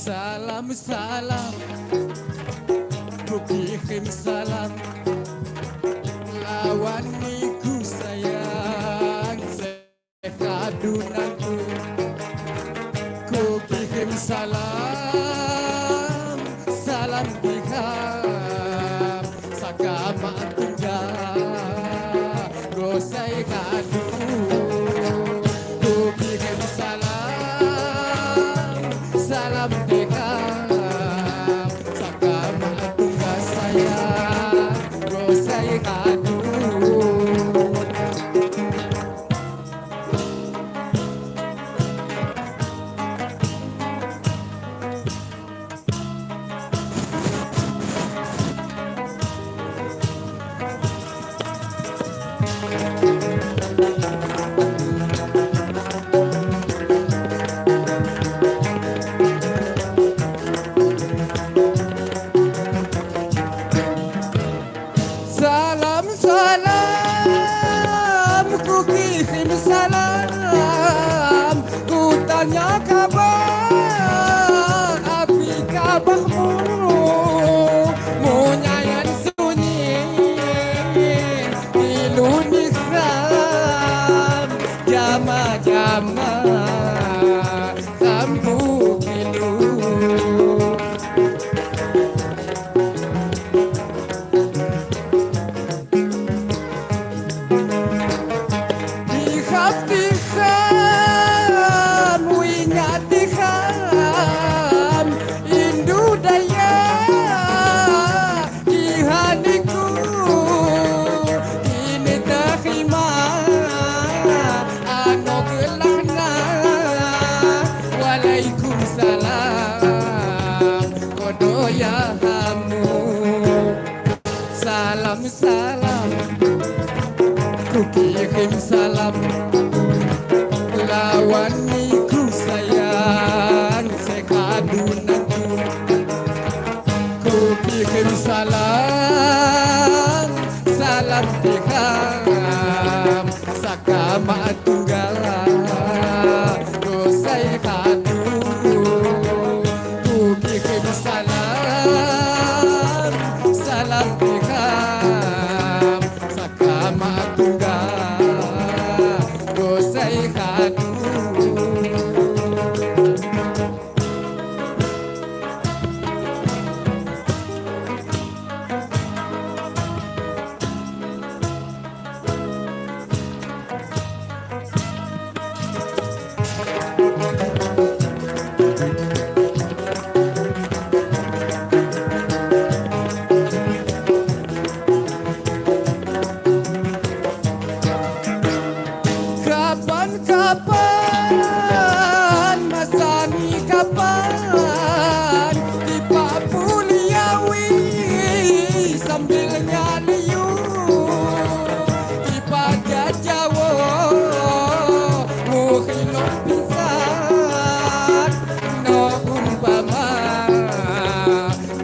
Salam salam, ku kirim salam, lawan niku sayang sekadunanku. Ku kirim salam, salam diham, sakama tunggal, gosai kadu. Ku kirim salam, salam diham, sakama tunggal sayang, gosai kadu. Salam salam, ku kirim salam, ku tanya kabar, api kabarmu, munyayan sunyi, tilu nikram, jama jama, kambu kilu. Dihap diham, wingat diham, indu daya kihaniku, kini terima ano gelahna, waalaikumsalam, kodoya hamu. Salam salam, ku kirim salam, lawan niku sayang sekadunanku. Ku kirim salam, salam diham, sakama tunggal, gosai kadu. Ku kirim salam, salam diham, sakama tunggal, gosai kadu. Kapan-kapan, masa ni kapan, di Papuliawi sambil nyaliu, di Pajajawo muhino pisan, no umpama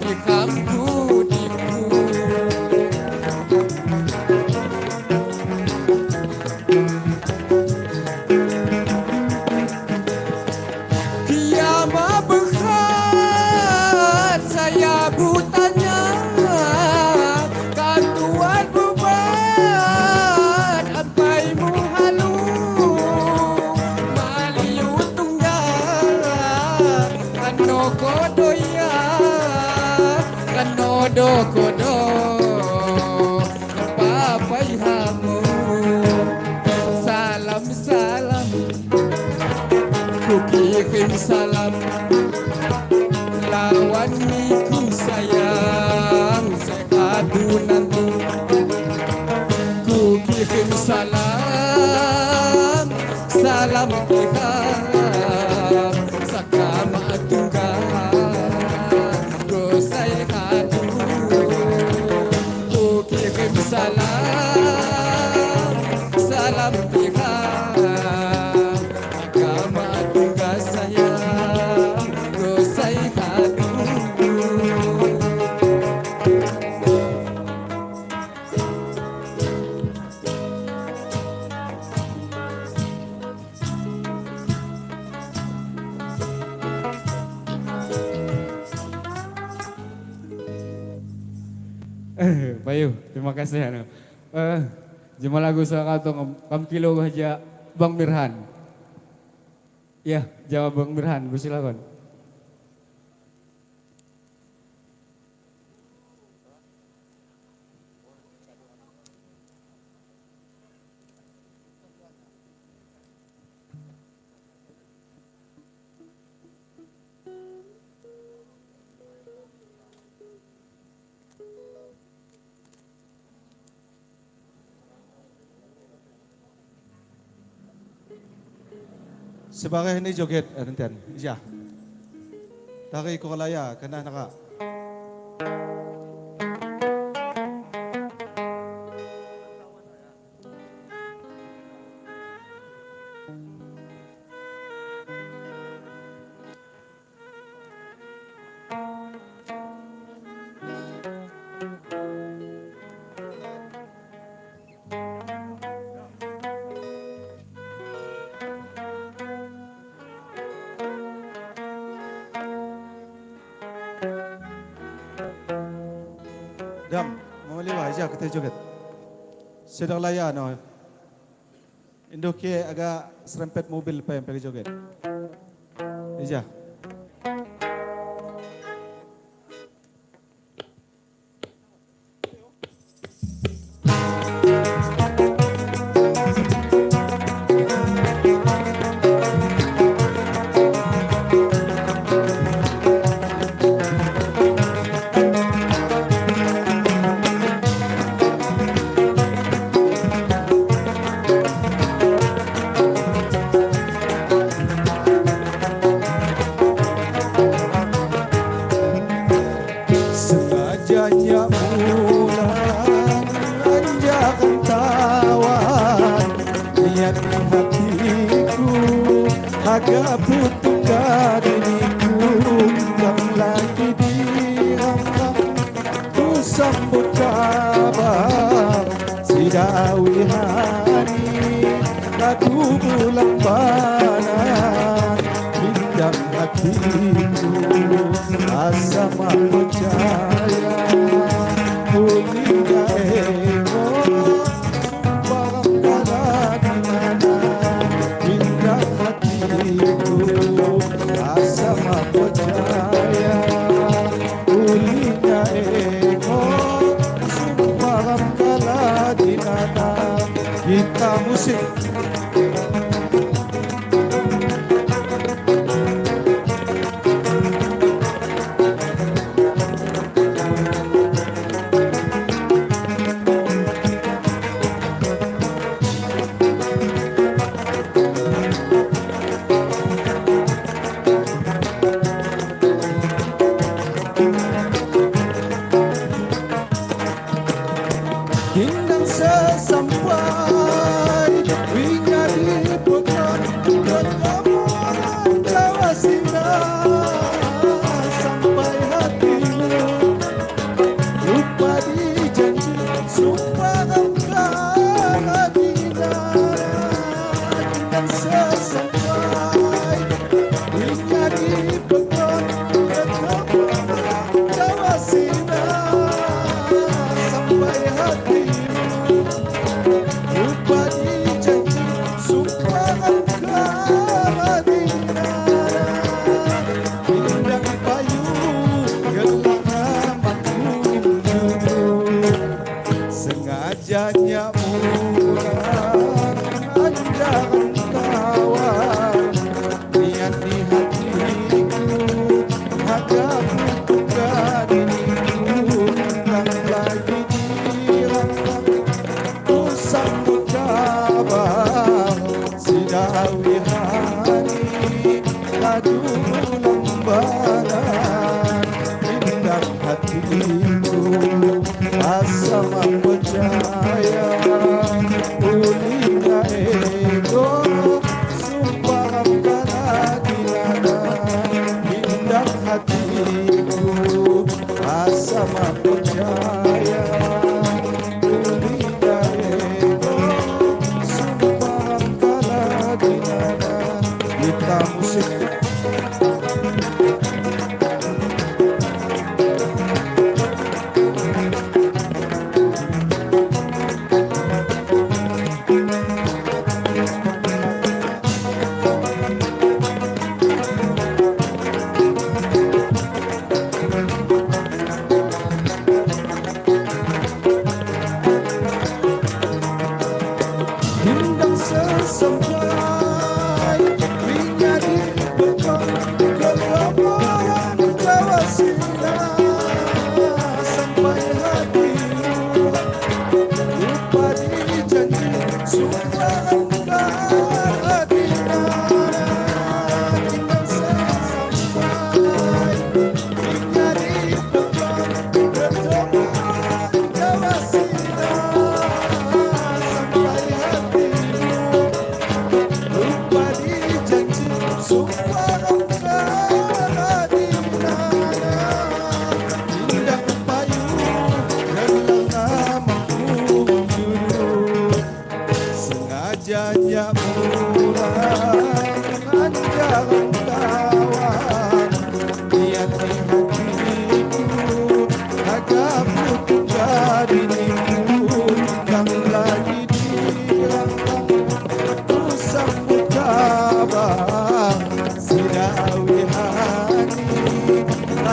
di kambudiku. Kiama berat saya butanya, katuan bubat ampai muhalu, maliu tunggal kano kodoya, kano do kodo papai hamu. Salam salam, ku kirim salam, lawan niku sayang sekadunanku. Ku kirim salam, salam diham, sakama tunggal, gosai kadu. Ku kirim salam, salam diham, sakama tunggal sayang, gosai kadu. Bayu, terima kasih anu. Jema lagu salah atau kam kilo aja Bang Mirhan. Ya, jawab Bang Mirhan, silakan. Sebagai ini joget nantian, iya. Tari korlaya kena naka. Dam, mamaliwa aja kita joget. Sedang layan no. Indoke agak serempet mobil pa yang pergi joget. Ija. Sengajanya pulang anjakan tawan, niat hatiku agak putus diriku, yang lagi dirangkap ku sambut kabar sidawi hari aku pulang panah bintang hatiku asa percaya kuliah ego barang kala bintang hatiku asa percaya kuliah ego barang kala kita musik. Hingga sesampai winya di putra ketemu Jawa Sina sampai hatimu lupa di janji sumpah karadina. Hingga sesampai winya di putra ketemu Jawa Sina sampai hatimu lupa di janji sumpah karadina.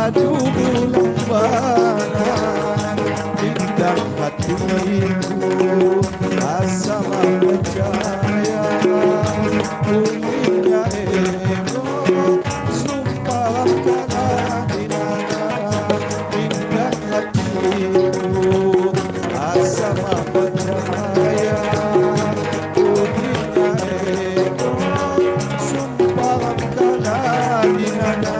Madu bulan bintang hatiku asa percaya punya ego sumpah kaladinana bintang hatiku asa percaya punya ego sumpah kaladinana.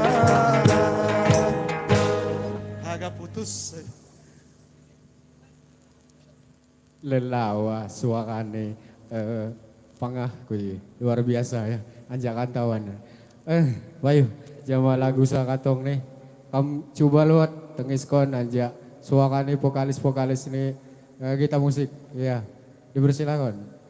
Agak putus. Lelawa suarane pangah kui luar biasa ya anjakan tawan. Bayu jama lagu sakatong nih kam coba luat tengiskon anja suarane vokalis-vokalis nih kita musik ya dipersilakan.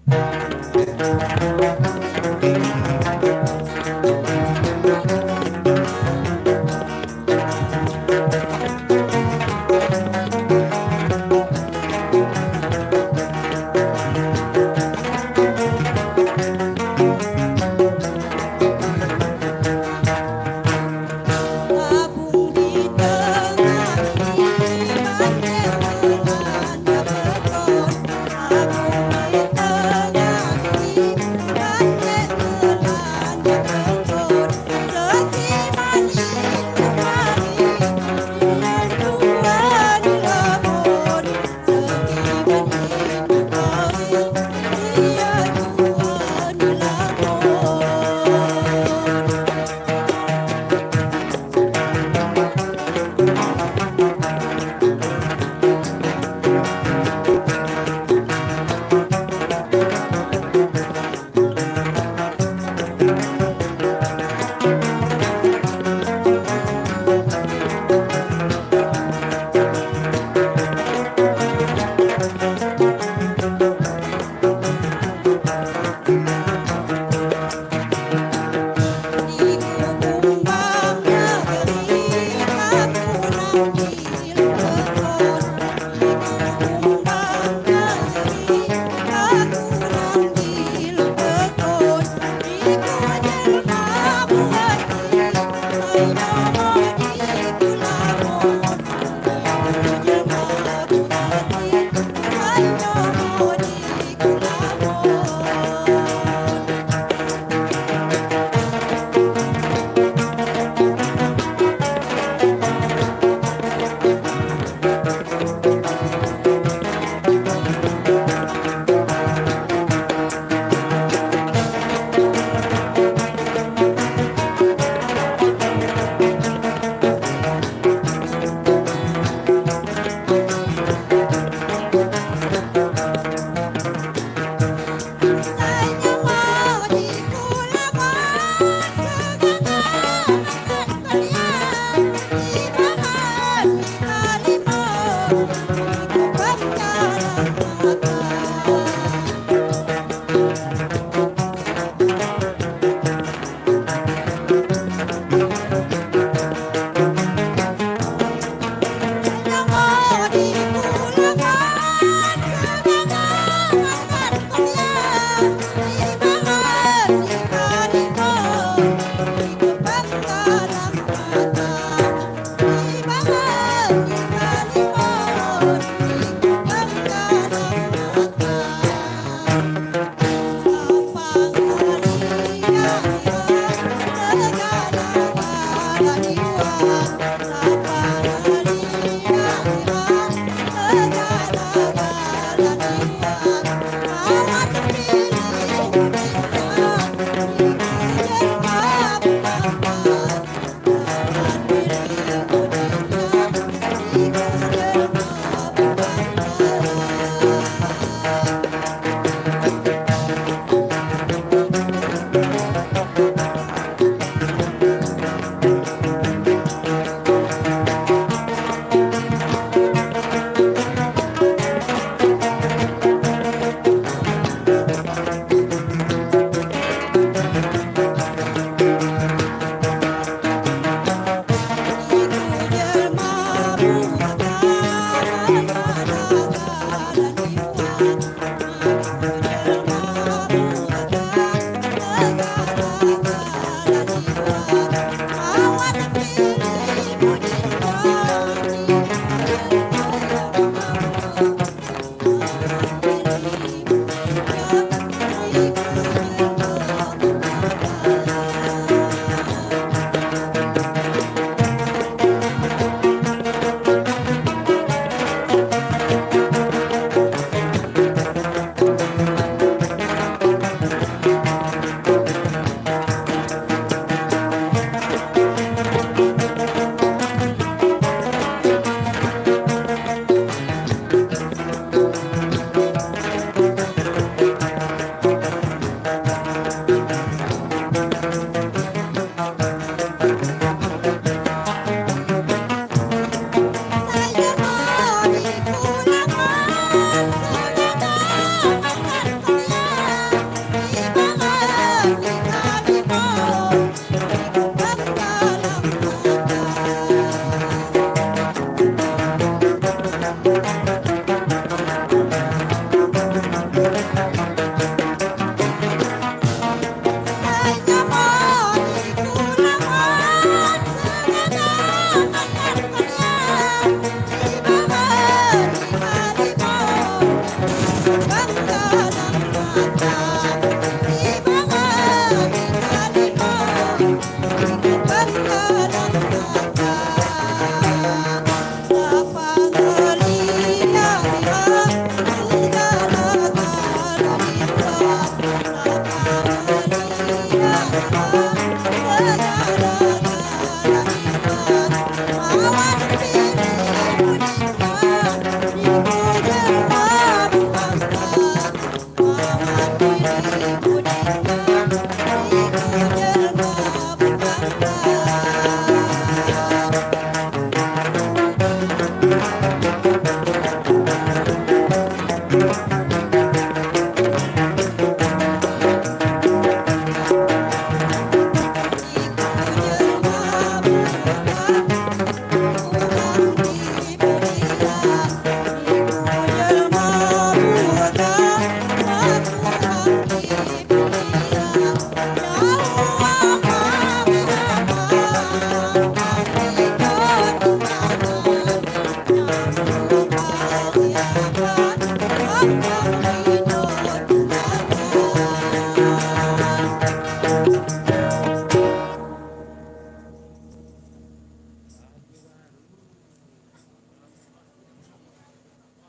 Tabung di tengah banjer dengan beton. Tabung di tengah.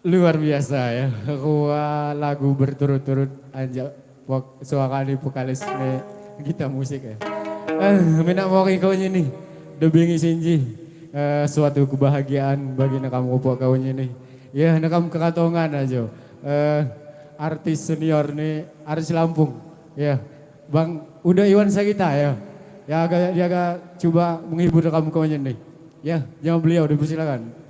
Luar biasa ya. Dua lagu berturut-turut anjak suara di vokalis nih kita musik ya. Minat mau kau ini debingi sinji suatu kebahagiaan bagi nakam kopok kau ini. Ya nakam kekatongan aja. Artis senior nih artis Lampung. Ya Bang Uda Iwan Sagita ya. Ya agak dia agak coba menghibur kamu kau ini. Ya jangan beliau dipersilakan.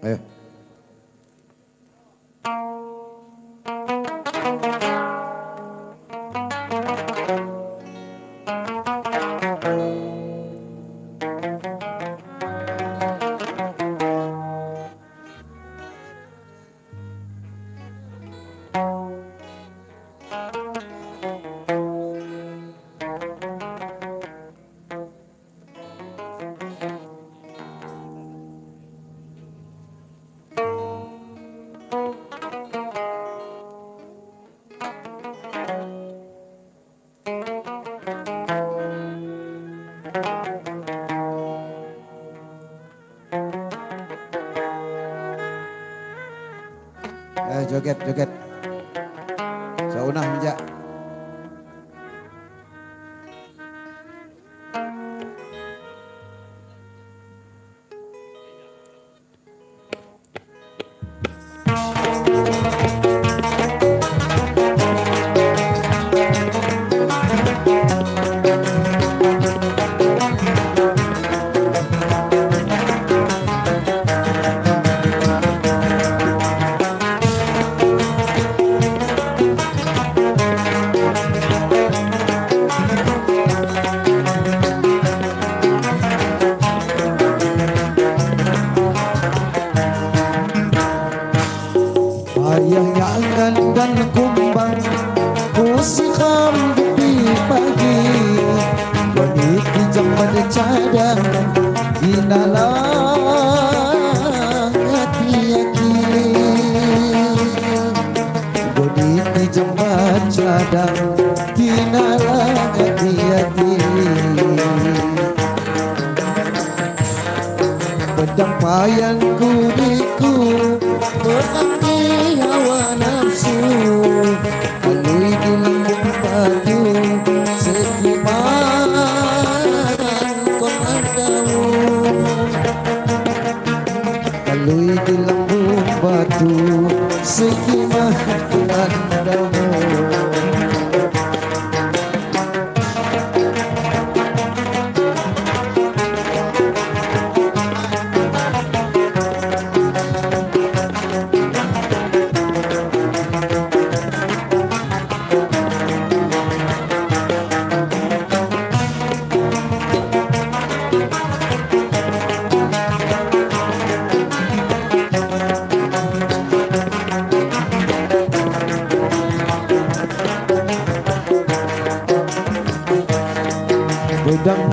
Ayo. Joget, joget. Saunah minjak.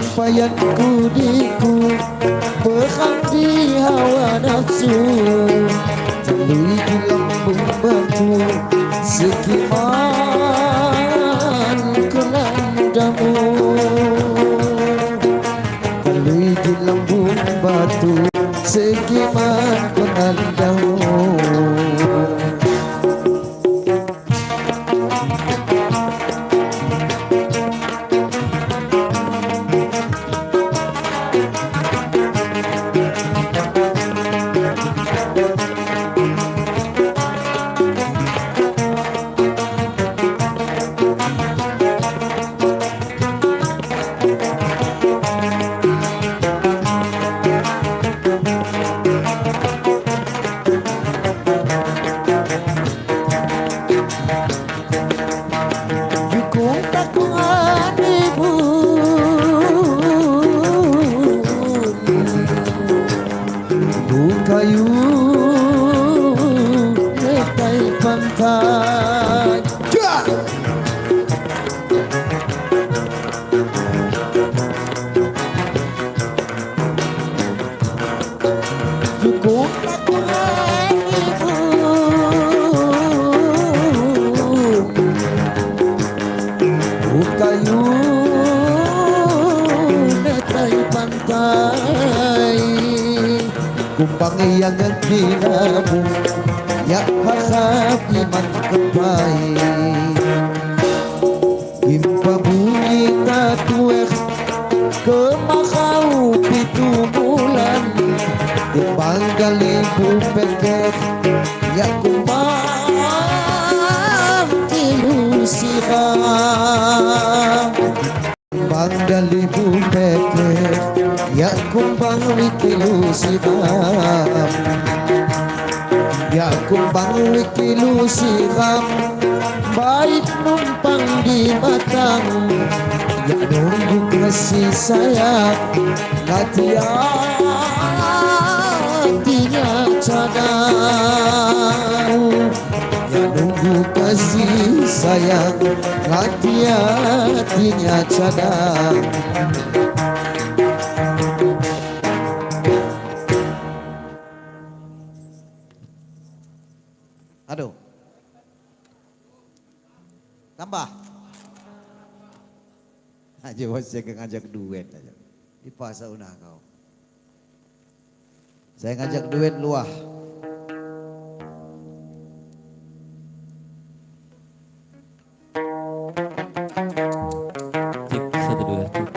Kumpayan kudiku Berang di hawa nafsu Telui di lambung batu Sekiman kelandamu Telui di lambung batu Sekiman kelandamu. Kayu letai pantai. Cukup aku kayu letai pantai. Kumpang yang dinamu ya harap iman kepai. Gimpa bunyi tatuer kemakau pitu bulan timbang galibu pekek ya kumpang tilu siram. Kumbang galibu pekek ya kumbang wikilu siram. Ya kumbang wikilu siram. Baik numpang di batang ya nunggu kasih sayang hati-hatinya cadang. Ya nunggu kasih sayang hati-hatinya cadang. Aduh. Tambah. Aja bos saya ngajak duet aja. Di pasar unah kau. Saya ngajak duet luah. Cek 1 2 cek.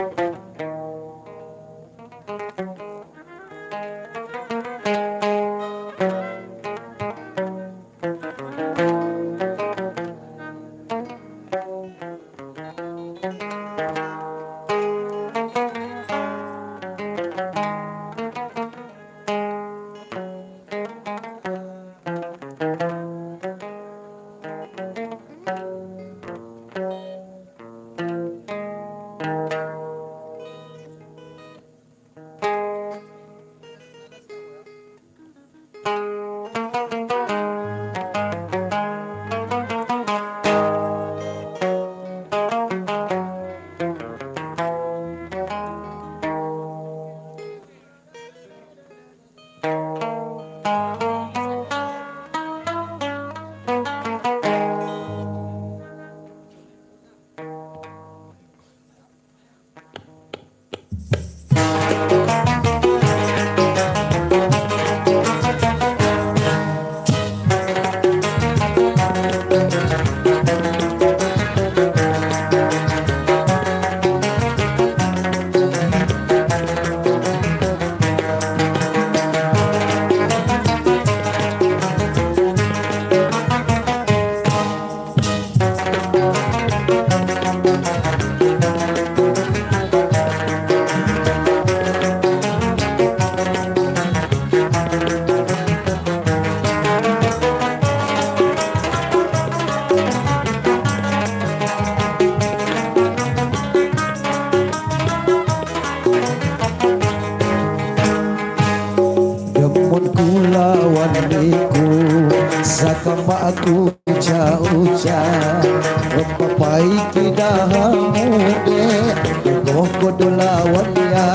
Demun kulawan niku sakamba aku uca-uca Papai tidak mude Goh kodo lawannya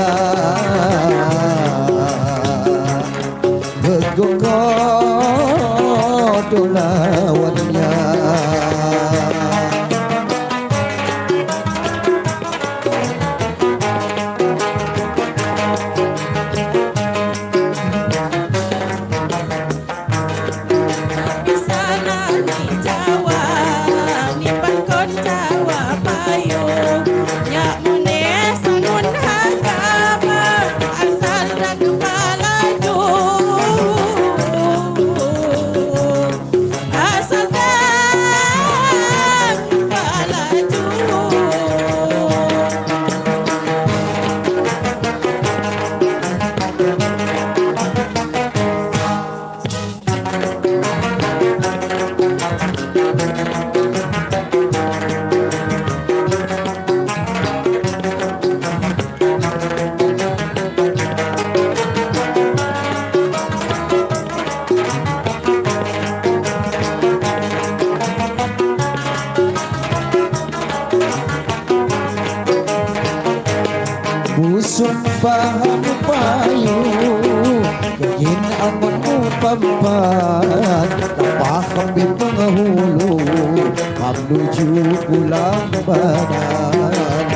Goh kodo lawannya. Sumpah payu kegin amunmu pampan lapah kami penghulu menuju pulang badan.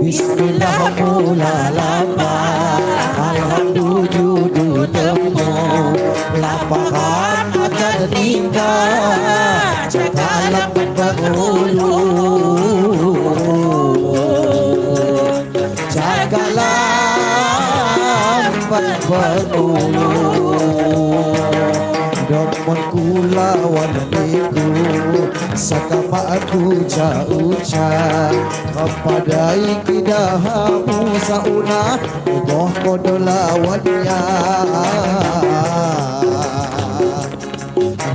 Bismillah mula lapa alhamdulillah temu lapaham akan nikah cakalam penghulu cakalam penghulu domon kulawan niku sakama aku uca kepada ikidahamu sauna goh kodo lawannya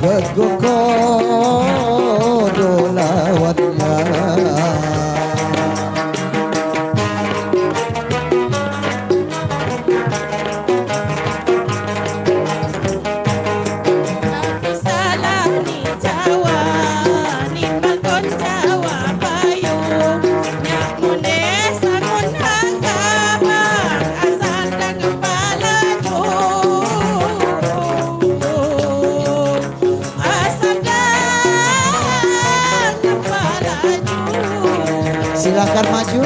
goh kodo lawannya. Silakan maju.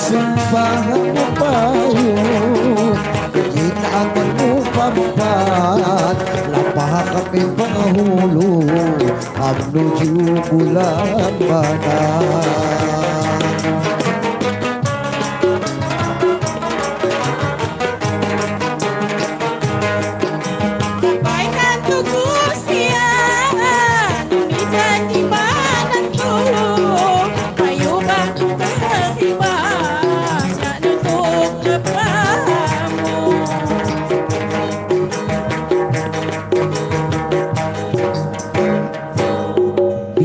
Sumpah payu kita akan pampat lapah kami penghulu menuju bulan badan.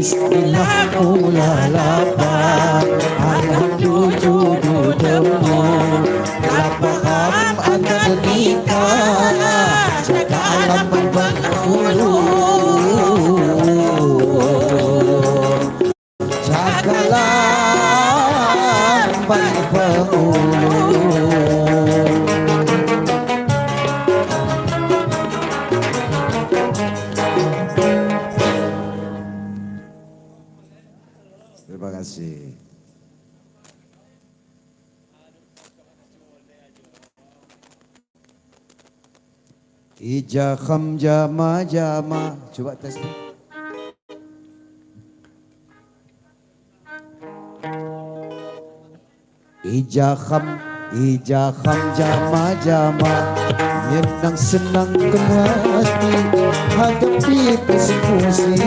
Bismillah mula lapa alhamdulillah temu lapaham akan nikah cakalam penghulu cakalam penghulu. Terima kasih. Ija kham jama jama. Coba tes nih. Ija kham jama jama. Yenang senang hati, hadapi pusing-pusing,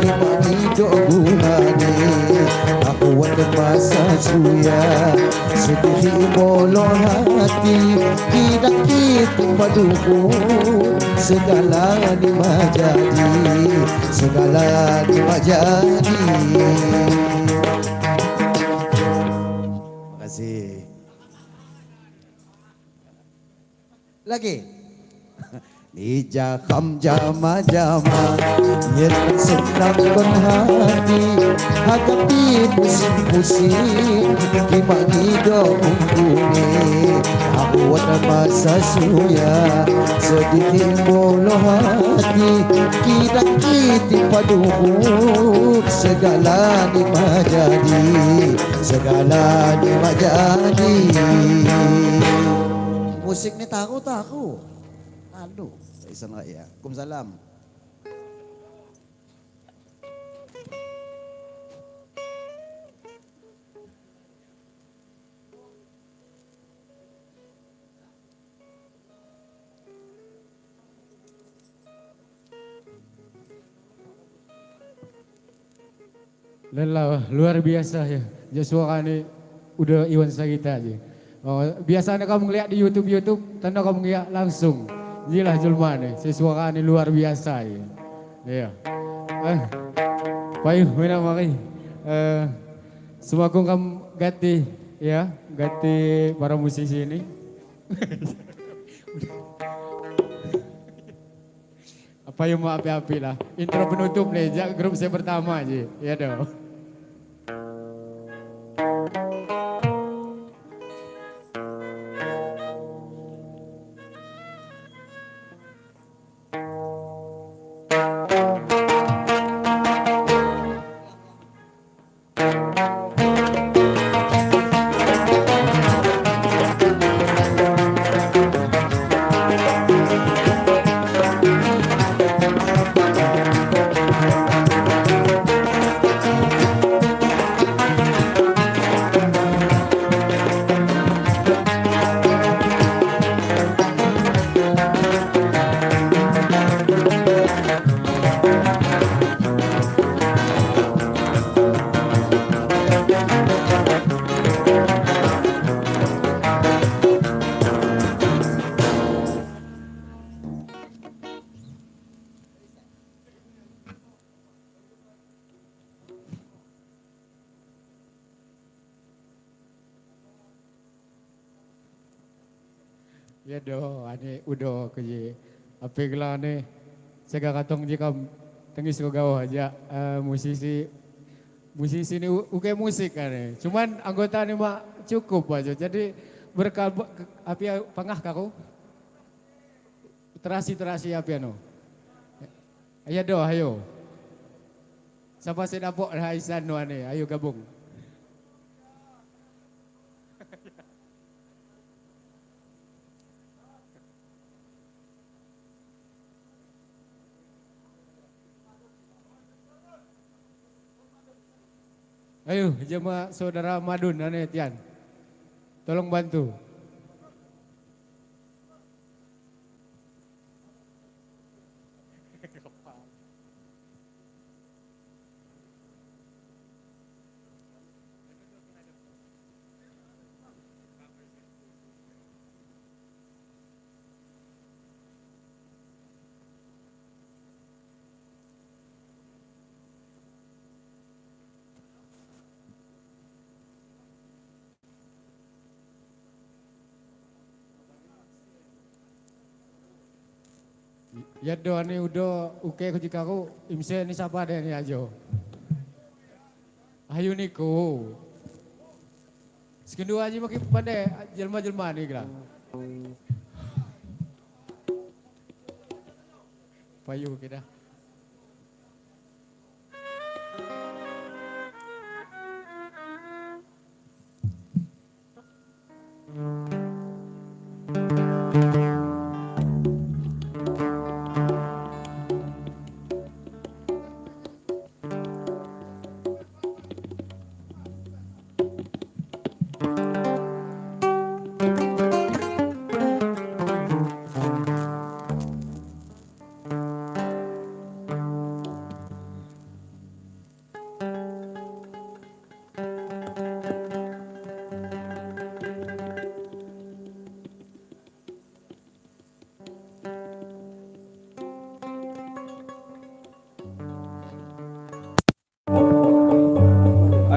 kibagi dok gunane. Aku ada masa suya, sedih bolong hati, tidak kita paduku, segala ni majadi, segala ni majadi. Terima kasih. Lagi. Ija kham jama jama, nyen senang hati, hadapi pusing-pusing, kibagi do umpuni. Aku ada masa suya, sedih bolo hati, tidak kita paduhur, segala ni majadi, segala ni majadi. Musik ni tahu. Aduh, isa na ya. Kumsalam. Lelah, luar biasa ya. Joshua ini udah Iwan Sagita aja. Oh, biasanya kamu ngeliat di YouTube, tanda kamu ngeliat langsung. Inilah jelma nih, sesuara ini luar biasa ya. Iya. Payu, mana mari. Semoga kamu ganti ya, ganti para musisi ini. Apa yang mau api-api lah. Intro penutup nih, grup saya pertama aja. Ya dong. Ya doh, ane udah kerja. Apa gelar ni? Saya katong je kam tengis kau gawah aja musisi. Musisi ni uke musik kan ni. Cuman anggota ni mak cukup aja. Jadi berkal api pangah kaku. Terasi api anu. Ayo doh, ayo. Siapa saya dapat dah Aisan nu ane, ayo gabung. Ayo jemaah saudara Madun ane Tian. Tolong bantu. Ya do ni udah oke ku jika aku imse ni siapa deh ni ajo. Ayo niko. Sekendu aja makin pandai jelma-jelma ni gelah. Payu kita.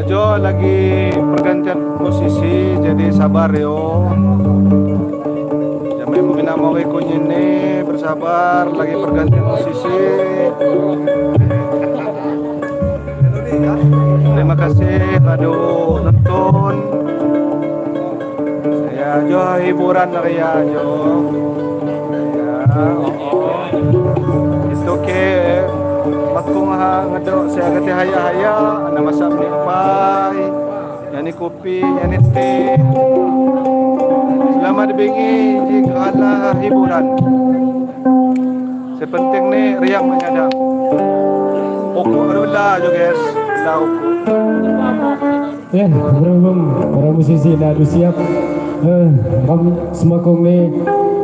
Jo lagi pergantian posisi, jadi sabar yo. Jamai mungkin mau ini bersabar, lagi pergantian posisi. Terima kasih kado nonton. Ya Jo hiburan ya Jo. Ya, oh. Itu ke makung ha ngedok saya kata haya-haya ana masak pai, yani kopi, yani teh. Selamat bengi jika ala hiburan. Sepenting ni riang menyadang. Pokok lah jo guys, lah pokok. Ya, berhubung para musisi dah siap. Kam semakung ni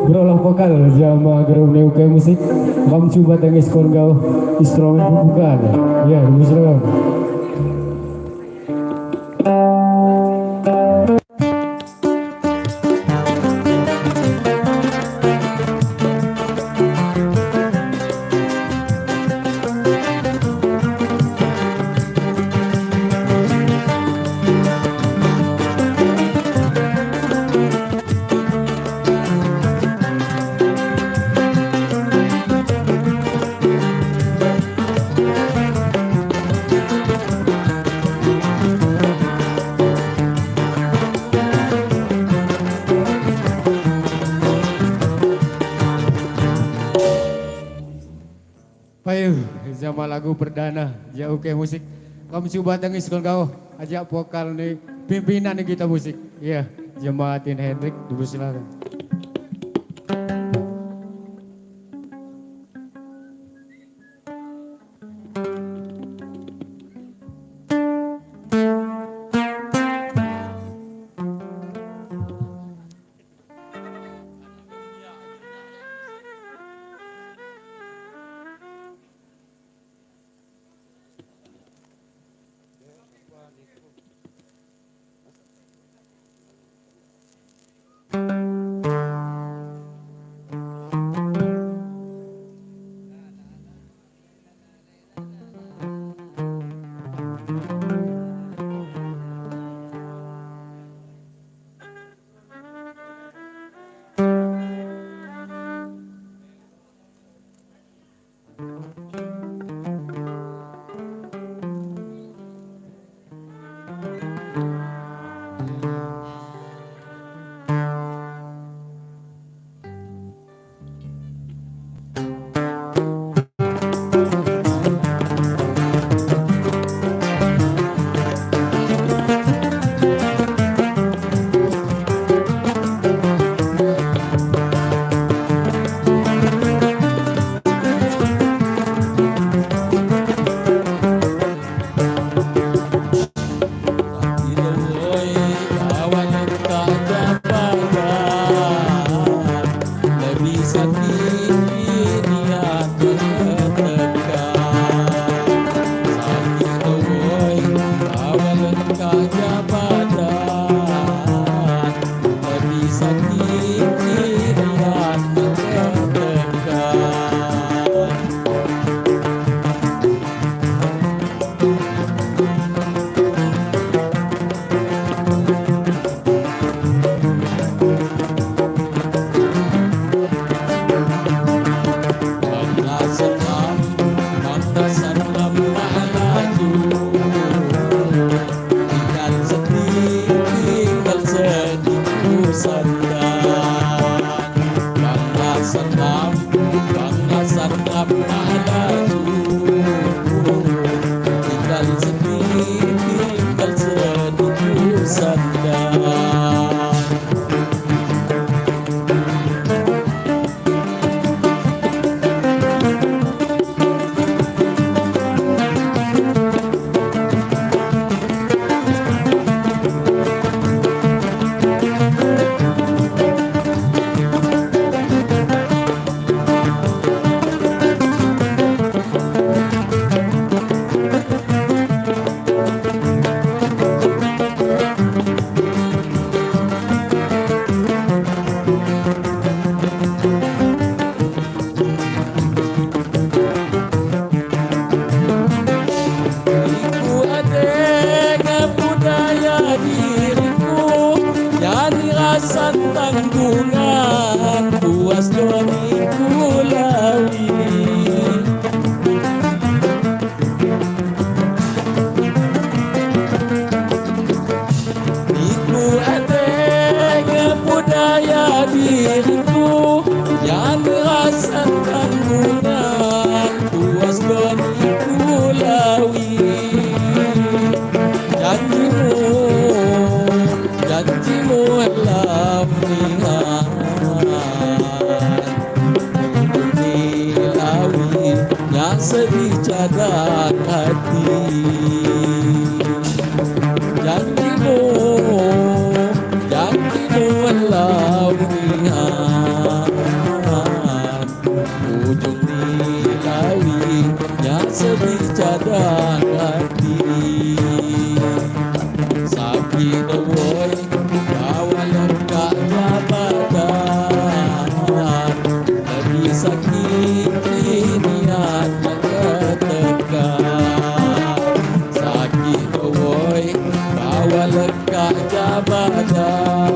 berolah vokal jama grup ni UK musik. Kam cuba tangis kon kau instrumen pembukaan. Ya, silakan. Payu, sama lagu perdana Jauh ke musik. Kamu coba tangis kon kau ajak vokal nih pimpinan nih kita musik. Iya, Jemaatin Hendrik dipersilakan. sedih cadang hati. Janjimu, janjimu walau nihan, ujung nilawi yang sedih cadang hati. Sakit woi bawa lengkap jabatan, lebih sakit niat ketekan. Sakit woi bawa lengkap jabatan,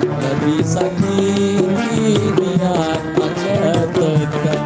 lebih sakit niat ketekan.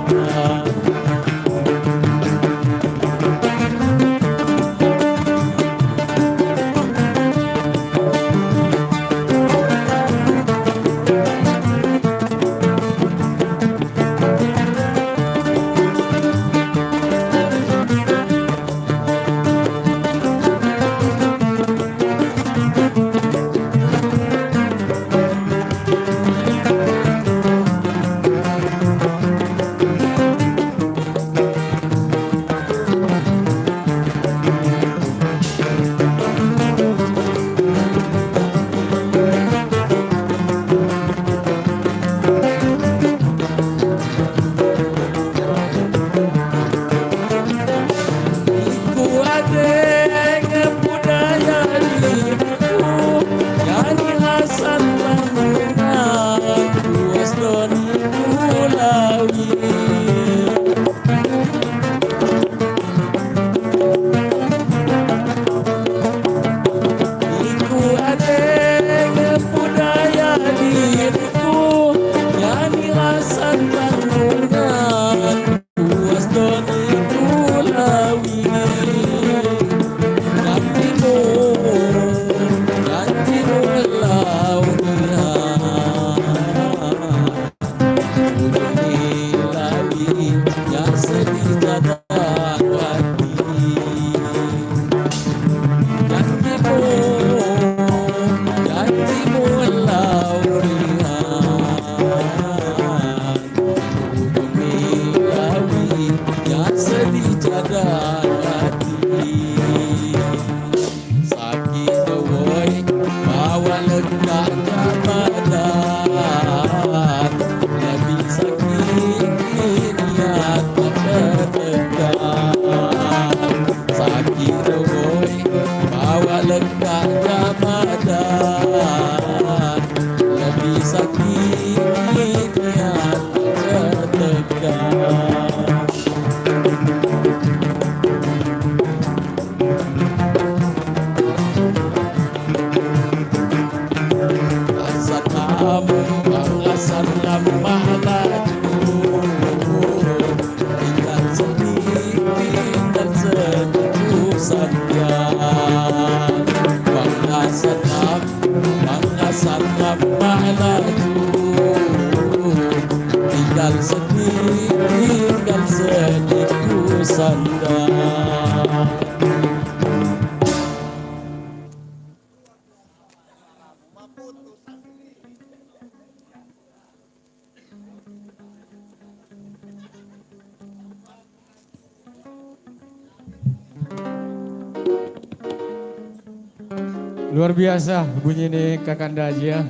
Luar biasa bunyi ini Kakanda aja ya.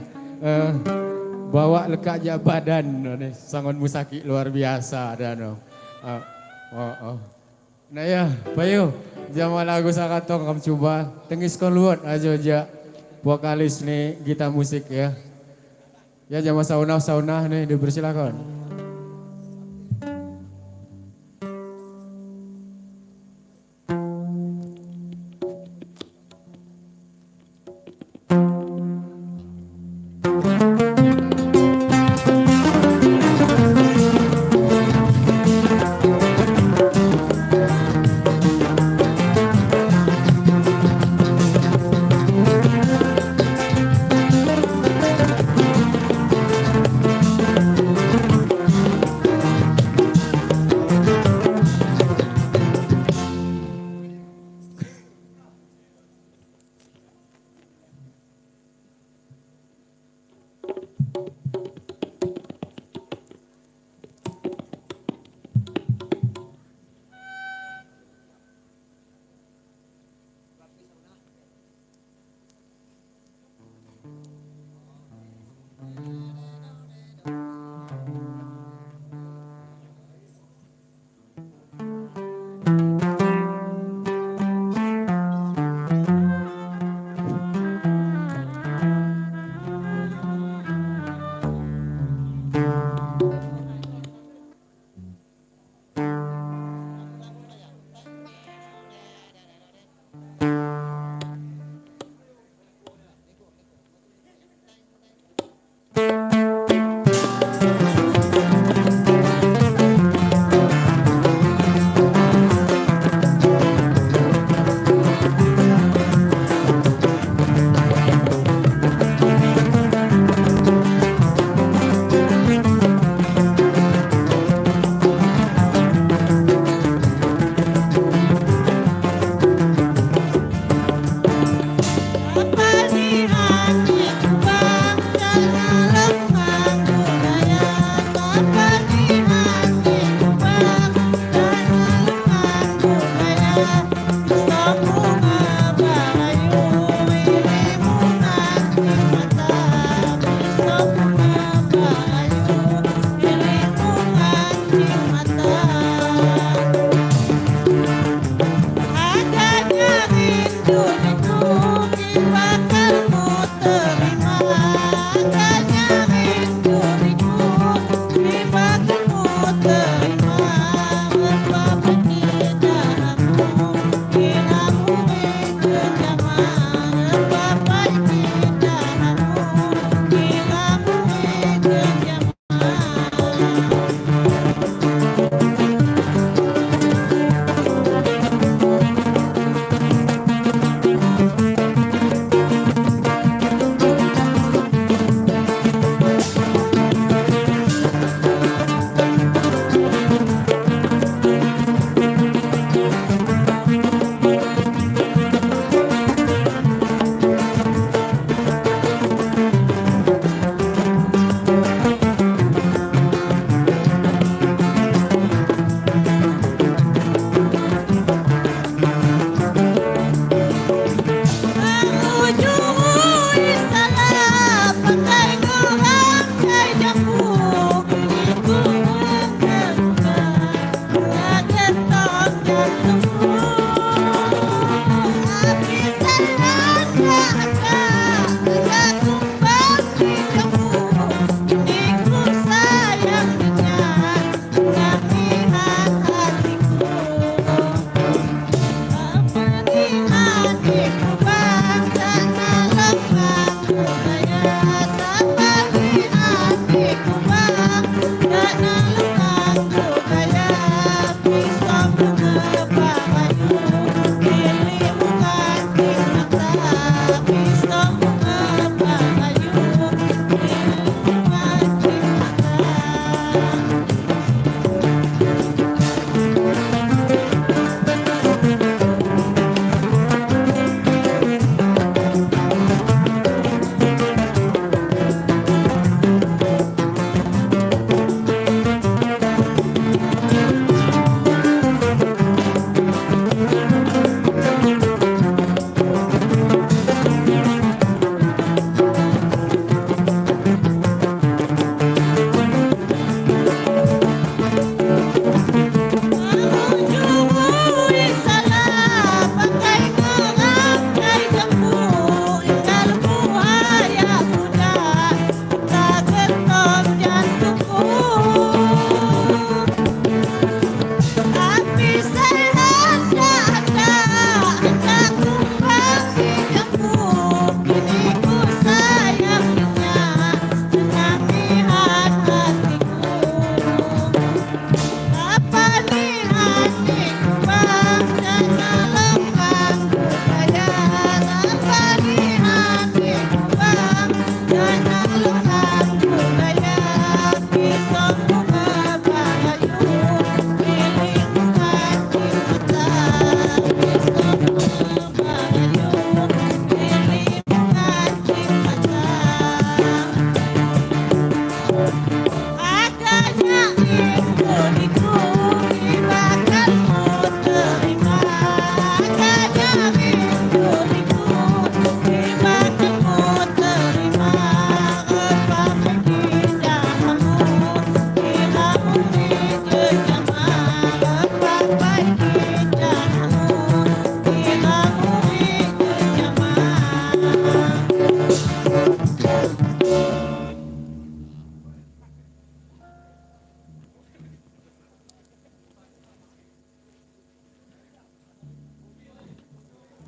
Bawa lekak badan nih sangon musaki luar biasa dan oh. Nah ya, Bayu, jaman lagu sakatong kamu coba tengis kon luot aja aja vokalis nih gitar musik ya. Ya jama sauna nih dipersilakan.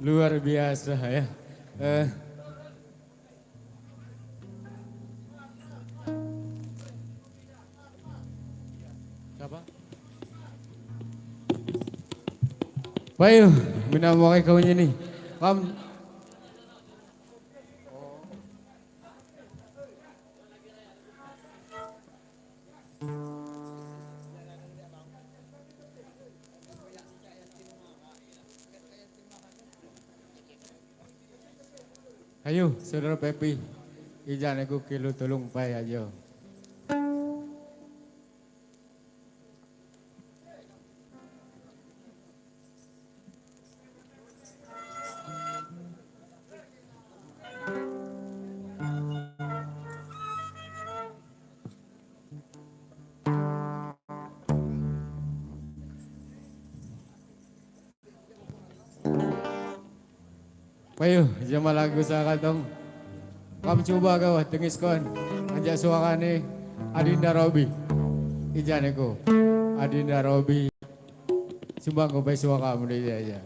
Luar biasa ya. Siapa? Bayu, minamakai kau ini. Kam Ayo, Saudara Pepi, ijan aku kilo tolong pai aja. Payo, jama lagu sa katong. Kam coba kau tengis kon. Anjak suara ni Adinda Robi. Ijan aku. Adinda Robi. Sumbang kau pai suara mu dia aja.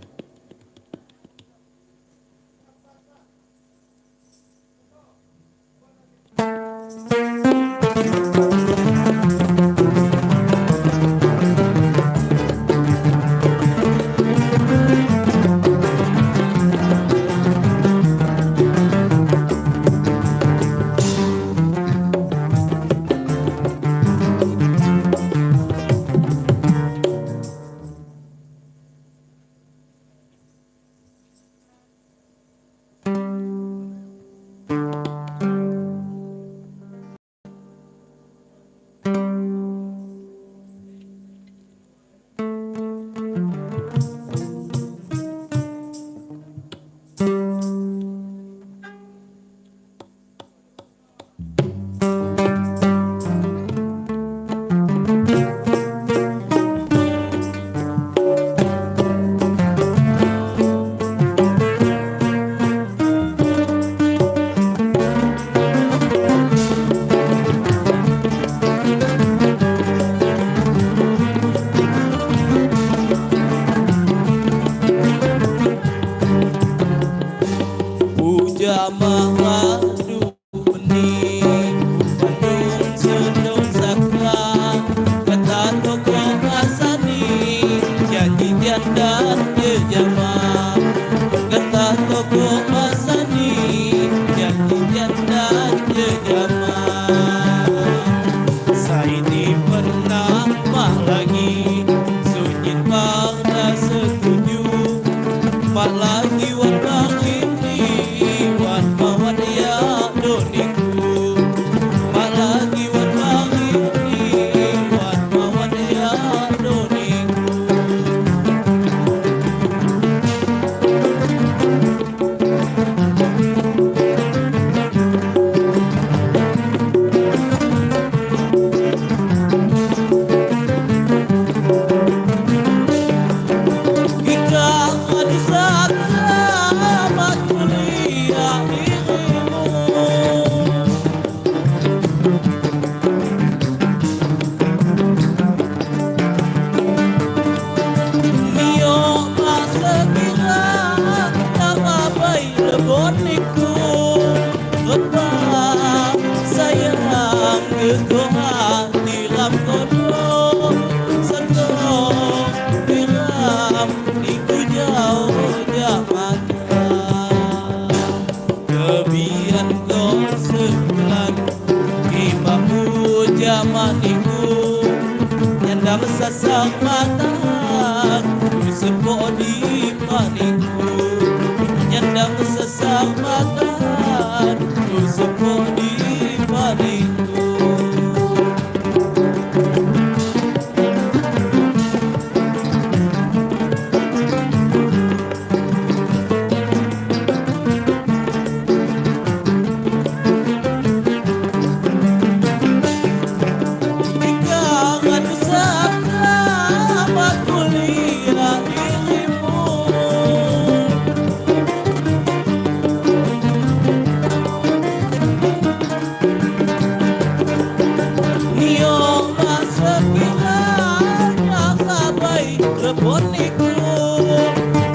Reboniku,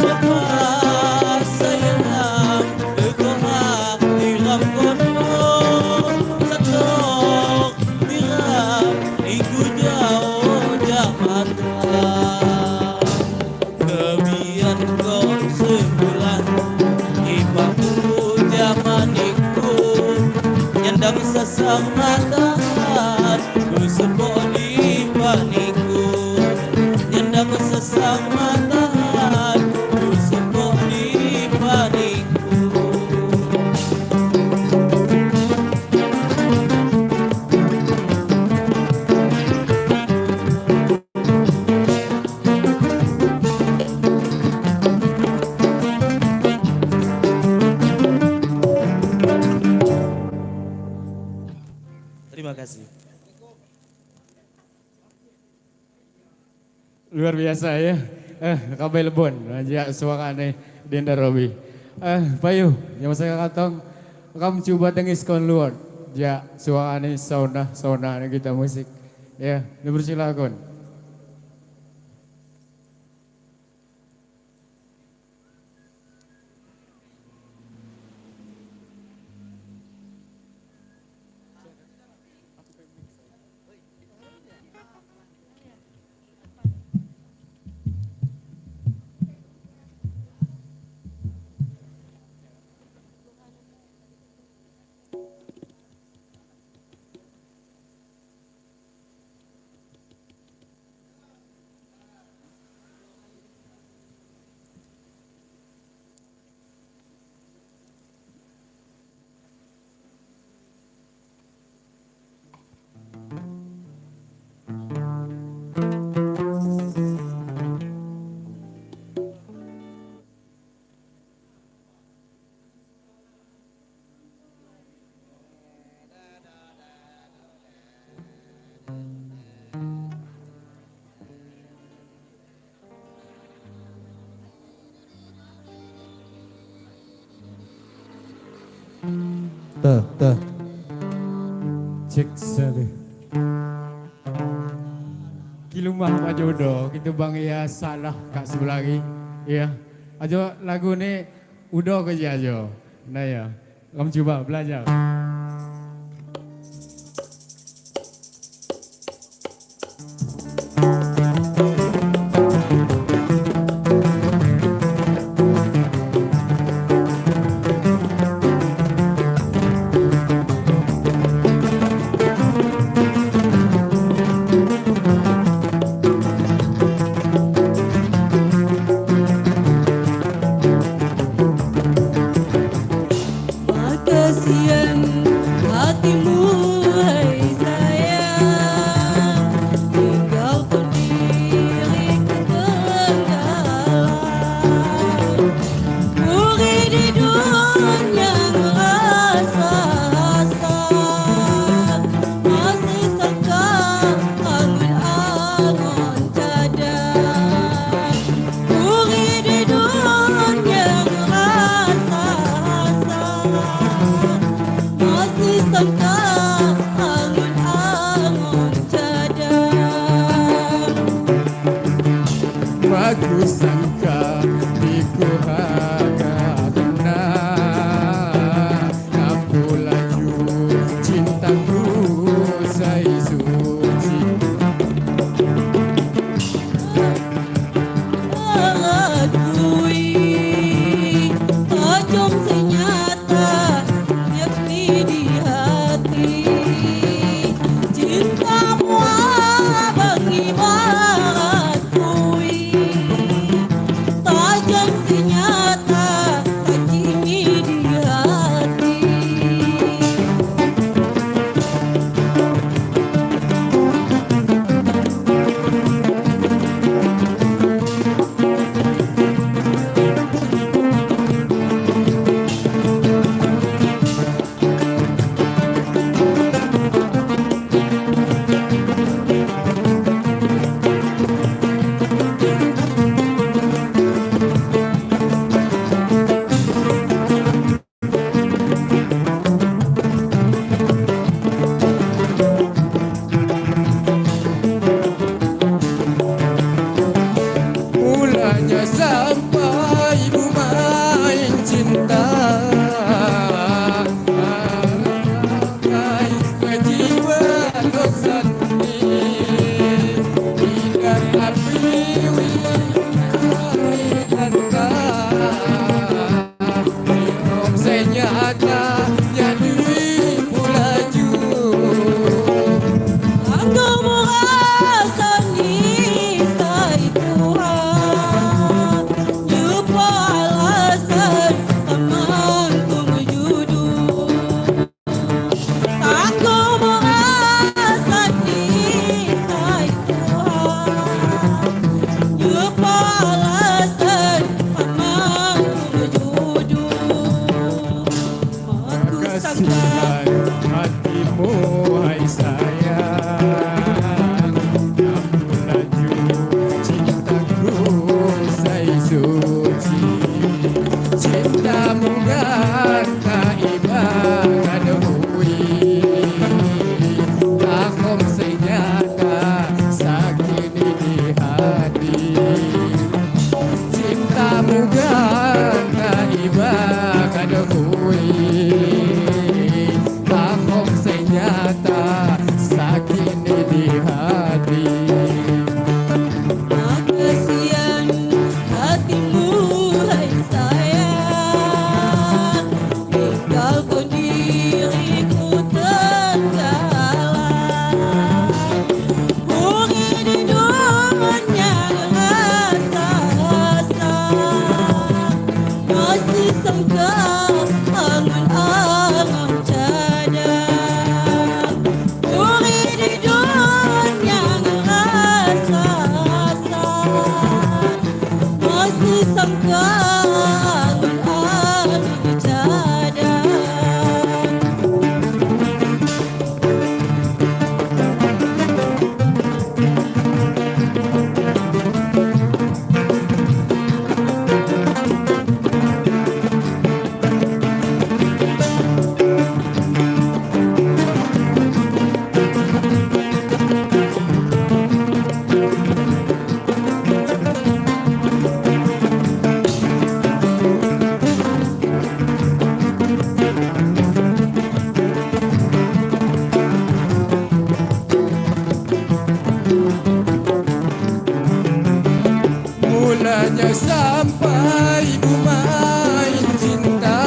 lepas sesang matahan ku sepok di paniku. Nyendang sesang matahan ku sepok di paniku. Terima kasih. Luar biasa ya. Kabel Lebon aja suara nih Dinda Robi. Payu, yang saya katong kamu coba tengis kon luar. Ja suara nih sauna sauna nih kita musik. Ya, dipersilakan. Tuh, tuh. Cek satu. Kilumah Pak Jodoh, kita bang ya salah kak sebelah lagi. Ya, ajo lagu ni udah kerja ajo. Nah ya, kamu coba belajar. Kasihan hatimu hai sayang, tinggalkan diri ketinggalan. Muri di dunia ngerasa asal, masih sangka angon-angon cadang. Muri di dunia ngerasa asal, masih sangka angon-angon cadang. Aku sangka diku haka kena, aku laju cintaku sai suci. Akui tajam senyata yakni di hati, cintamu abang ibarat kui. Sangka alun-alun cadang. Mulanya sampai main cinta,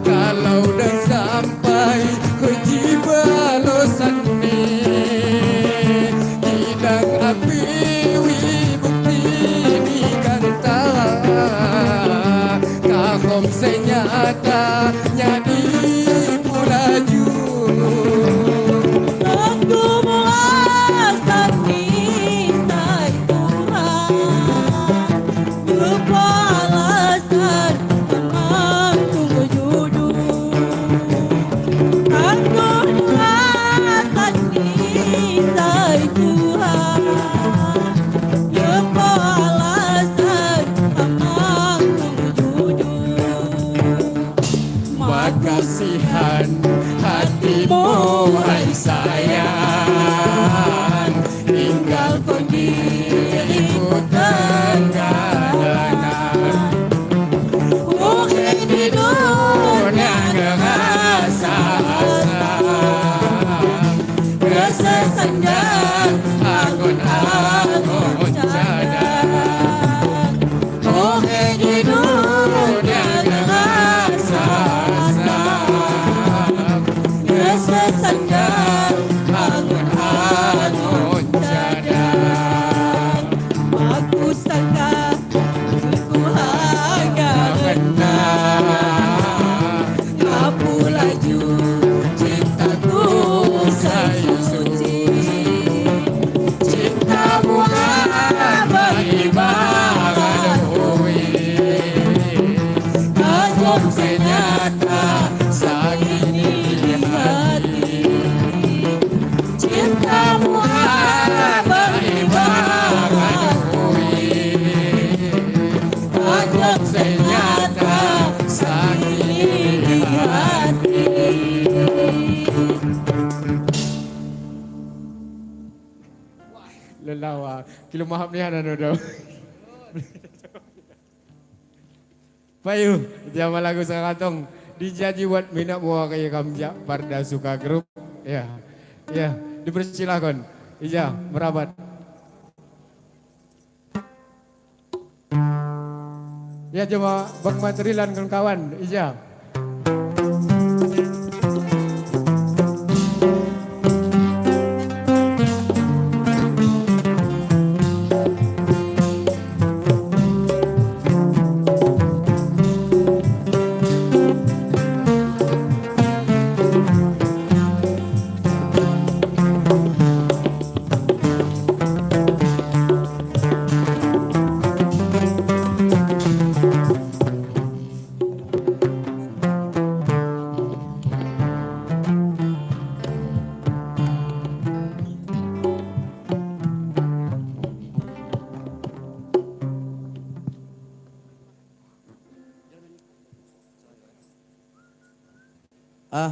kalau dah sampai ke jibalosan ni, kidang api wi bukti ni kanta, kahom senyata nyadi pulaju. Aku merasa nisai Tuhan, lupa alasan memang tunggu jodoh. Aku merasa nisai Tuhan, lupa alasan memang tunggu jodoh. Makasihan hatimu hai sayang, tinggal kon diriku tenggalanan. Mungkin di dunia ngerasa asam, kesesandang angon-angon cadang. Mungkin di dunia ngerasa asam, kesesandang angon-angon cadang. Aku sangka ku harga Kena Ngapu laju cintaku sai suci, cintamu abadi ibarat hui, Kajom senyata sakini di hati. Cintamu abadi Ibarat hui, Kajom senyata sakini di hati. Lelawa, kilo mahap ni anu dah. Payu, jama lagu sakatong dijaji buat minat buah kaya kamja Parda Suka Group. Ya, ya, dipersilakan. Ija, merapat. Ya, cuma Bang Matrilan kawan-kawan, Ija. Ah.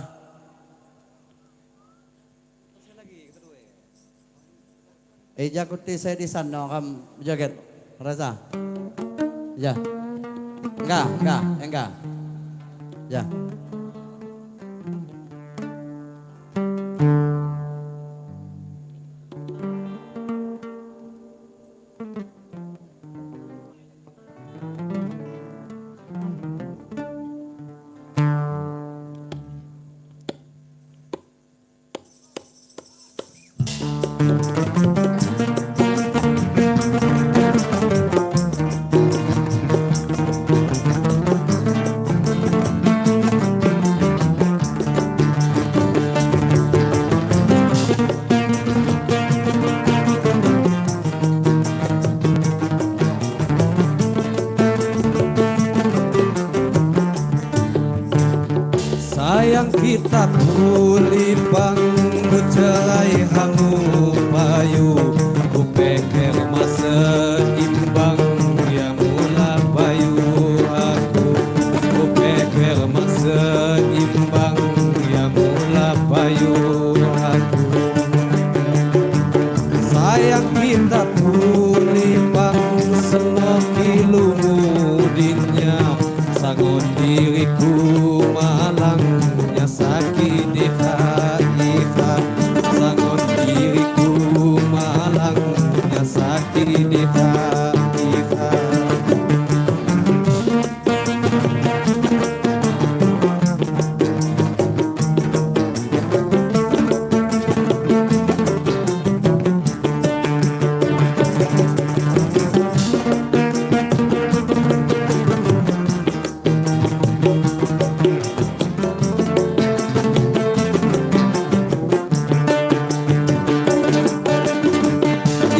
Eh, jakuti saya di sana kam joget. Rasa. Ya. Enggak. Ya. Sakit iha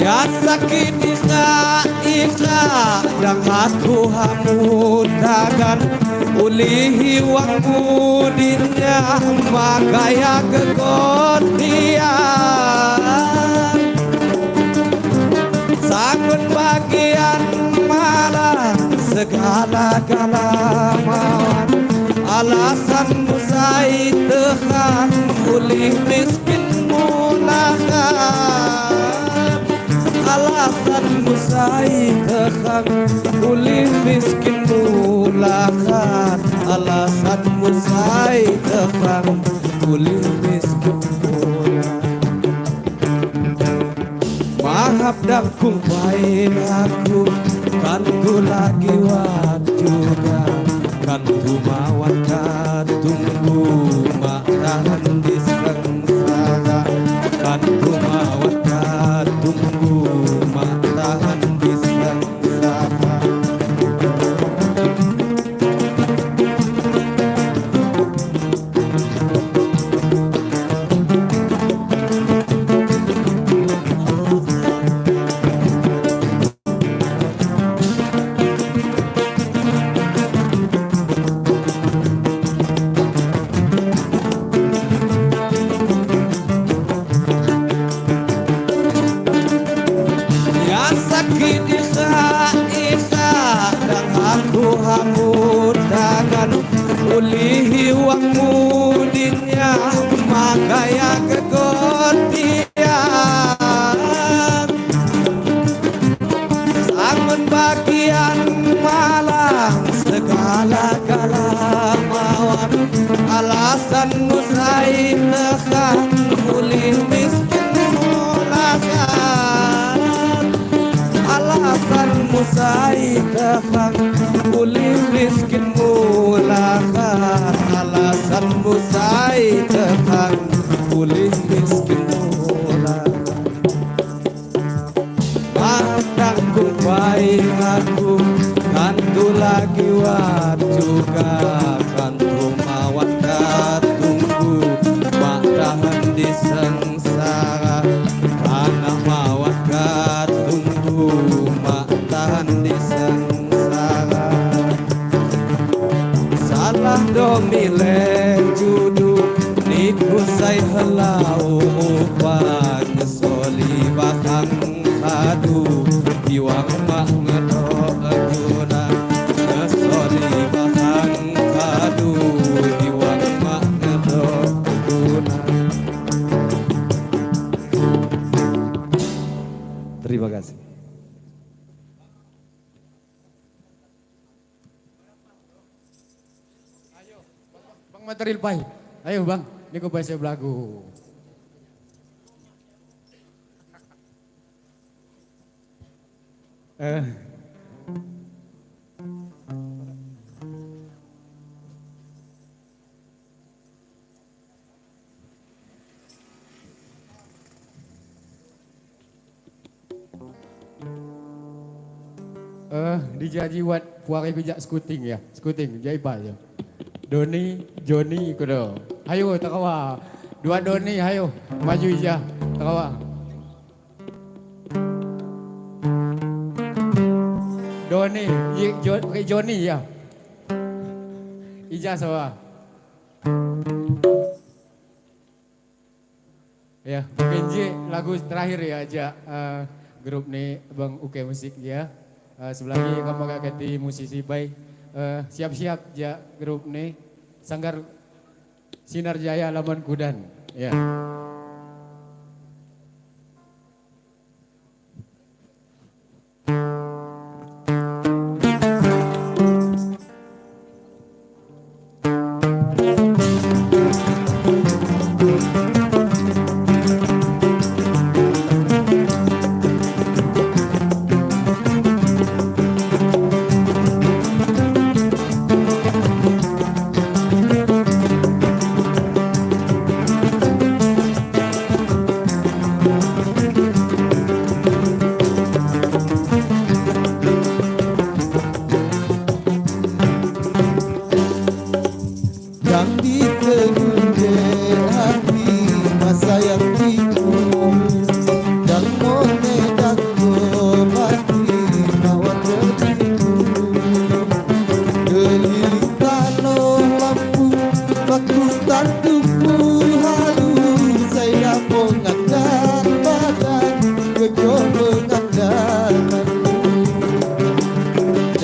Ya sakit iha iha dan aku hamutakan ulihi wang mudinya makaya kegotian sangun bagian malam segala-gala mawar alasan musai tehan ulih miskin mulakan alasan musai tehan ulih miskin mulakan alasan musai tehan ulih miskin mulakan Maaf dan kumpai aku kan ku lagi wat juga kan ku mawat tunggu mak tahan di sengsara kan ku mawat tunggu mak tahan di sengsara. Ya sakit iha iha dan aku hamutakan ulihi wang mudinya makaya kegotian sangun bagian malam segala-gala mawar alasan musai tekan ulih miskin mulakan alasan musai tekan ulih miskin mulakan alasan musai tekan ulih miskin mulakan Pandangku baik aku kan tu lagi wat juga kan tu mawat tunggu mak tahan di sengsara karena mawat tunggu mak tahan di sengsara salah domile judu niku sai helau upan soli bakang kadu iwang mak ngedok guna ngesoli bakang kadu iwang mak ngedok guna. Terima kasih. Bang material pai. Ayo bang, ini ku baca lagu. Dijaji wat puari bijak skuting ya, skuting jaipa ya. Doni, Joni kudo. Ayo takawa. Dua Doni ayo maju ija takawa. Doni, Joni ya. Ija sawa. Ya, mungkin Ji lagu terakhir ya aja grup nih Bang Uke Musik ya. Sebelah lagi kamu gak ganti musisi baik. Siap-siap ja grup nih Sanggar Sinar Jaya Laman Kudan ya.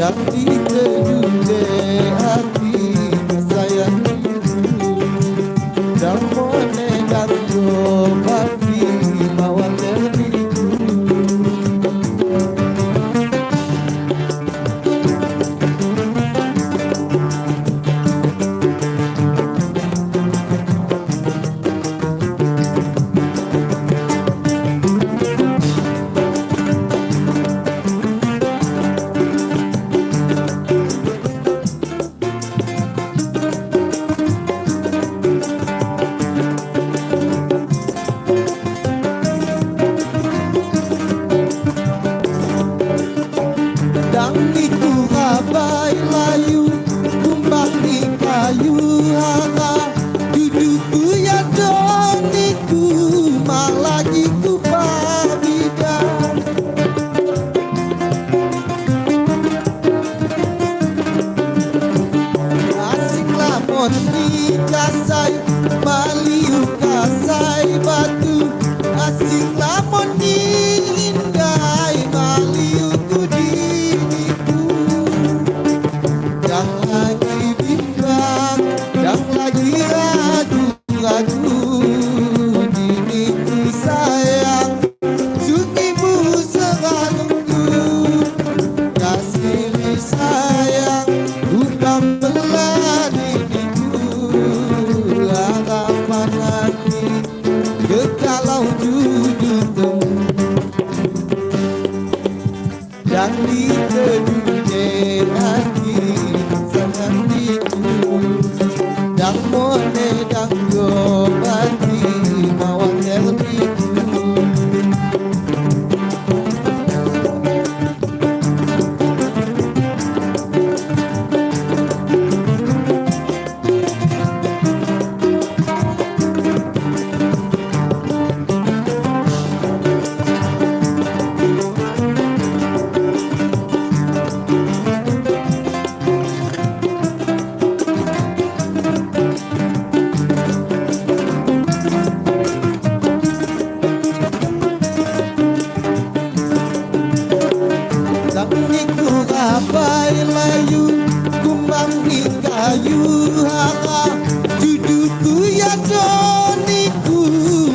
Dan ditedude hati sayang itu dan mone dan pati mawar terbiku. Dan itu rabai layu kumbang di kayu hara duduku ya doniku malagi ku pabidan. Asing lamon di kasai maliu kasai batu asing lamon di lindai maliu ku diriku. Jangan lagi bimbang, jangan lagi ragu-ragu, diriku sayang, sunyimu selalu kasih sayang, bukan belah diriku. Harapan hati kekalau jujur temu dan ditedude hati senandiku dan mone dan gobati mawar terbiku. Iku rabai layu kumbang di kayu hara juduku ya doniku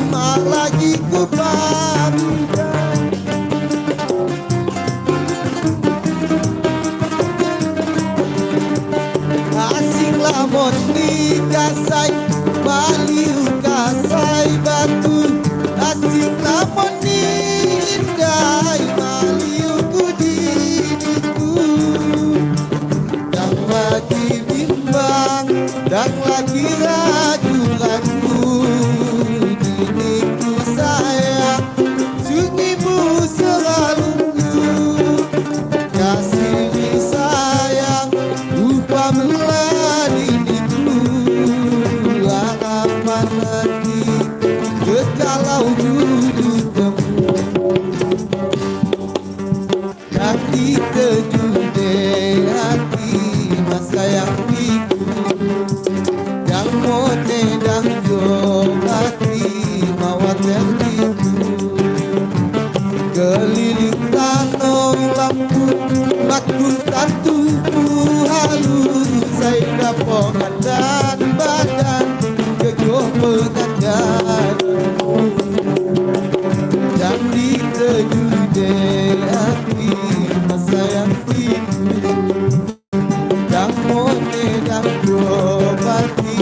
malagi ku pabidan. Asing lamon di kasai baliu kasai batu asing lamon di lindai maliu ku diriku. Dan lagi bimbang dan lagi ragu-ragu diriku sayang sunyimu selalu kasih sayang lupa meladiniku. Harapan hati kekalau jujur temu dan ditedude hati masa yang piku dan mote dan hati mawar tertipu. Keliling tanah lampu makku tubuh halus saya dapat dan badan kegoh pengandan dan ditedude hati masa yang tipu dan mone dan gobati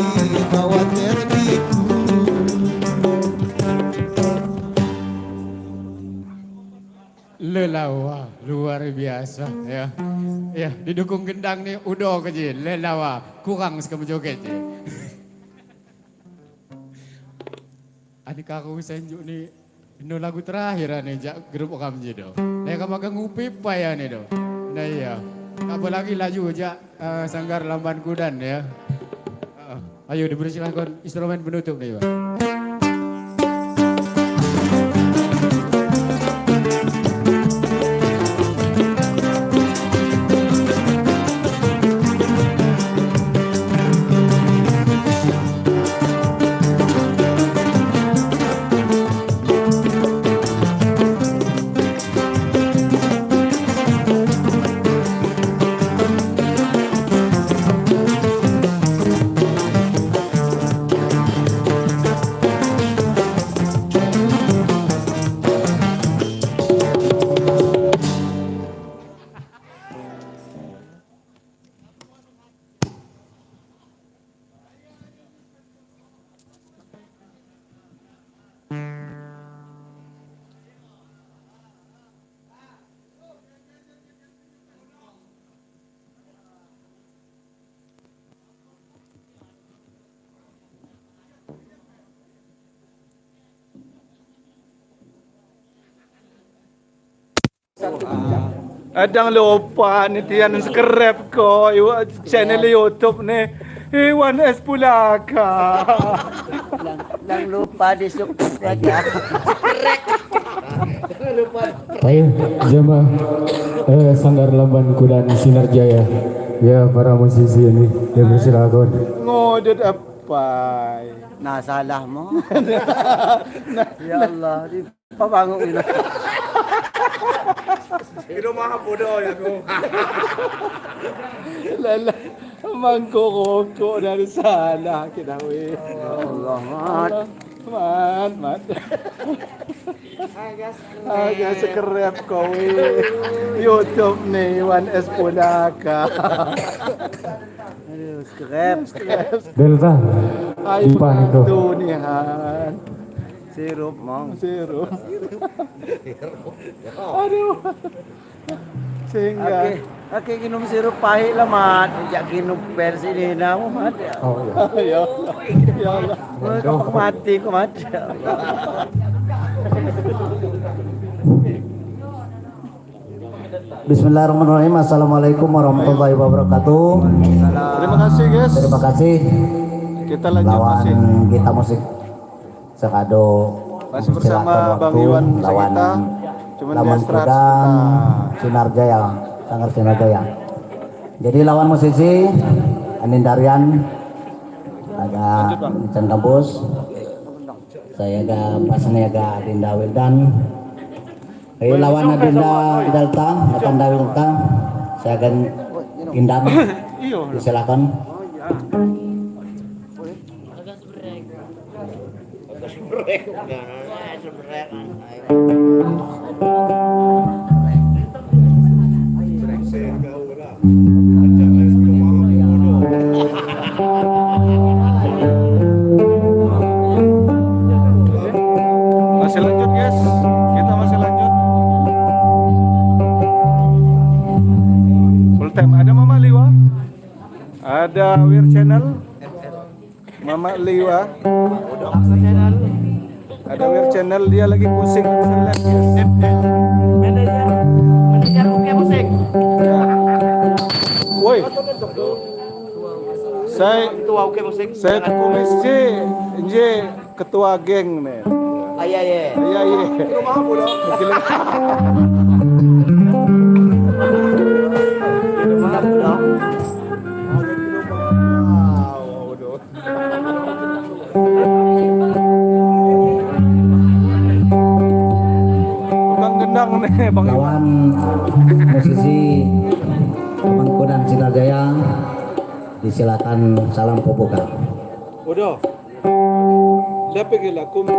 mawar tertipu. Lelawa luar biasa ya. Ya, didukung gendang nih udah keji lelawa kurang sekali joget je. Adik aku senjuk nih no lagu terakhir nih jak grup kami je do. Nah kamu akan ngupi pa ya nih do. Nah iya. Apalagi laju jak sanggar Lamban Kudan ya. Ayo dipersilahkan instrumen penutup nih Pak. Adang lupa ni tian subscribe ko channel YouTube ni Iwan S Pulaka. Lang lupa di subscribe ya. Ayo jemaah Sanggar Lamban Kudan Sinar Jaya. Ya para musisi ini ya persilakan. Ngodot apa? Nah salah mo. Ya Allah, di pabango ini. Lala, mangko dari salah kita we. Allah mat. Mat, mat. Agak sekerap kau we. YouTube ni Iwan S Pulaka. Aduh, subscribe. Delta. Ay, Ipa niko. tu ni han. Sirup mong. Sirup. Aduh. Sehingga Oke, oke minum sirup pahit lah mat. Jak minum versi ni nama mat. Oh ya. ya Allah. Ya Allah. Kau mati, kau mati. Bismillahirrahmanirrahim. Assalamualaikum warahmatullahi wabarakatuh. Terima kasih guys. Terima kasih Kita lanjut lawan masih. kita musik sekado Masih bersama silakan Bang waktu, Iwan lawan Sagita. Cuman lawan dia istirahat Kudang sebentar. Sinar Jaya, Sanggar Sinar Jaya. Jadi lawan musisi Anindarian agak Cen kampus. Saya agak pasnya agak Adinda Wildan. Lawan Adinda Delta, Adinda Wildan. Saya akan Indan. Silakan. Masih lanjut guys, kita masih lanjut. Full time ada Mama Liwa, ada Wir Channel, Mama Liwa, ada Wir Channel, dia lagi pusing seleb guys. Manajer Oke Musik. Woi, saya saya kumis J, J ketua geng nih. Ayah ye. Iya iya. Tukang gendang nih Bang Iwan. Lawan musisi Pemangkunan Sinar Jaya, disilakan salam pembuka. Udah. Siapa gila kumis?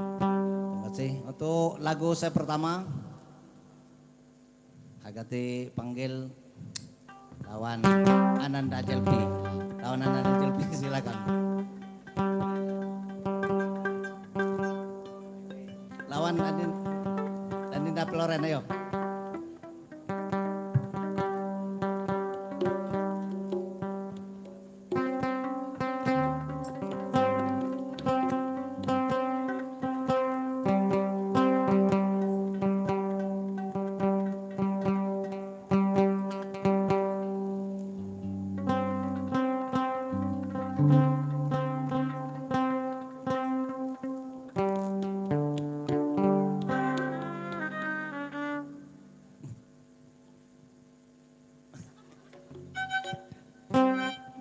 Terima kasih. Untuk lagu saya pertama, agak dipanggil lawan Ananda Jelpi. Lawan Ananda Jelpi silakan. Lawan Adinda Floren, ayo.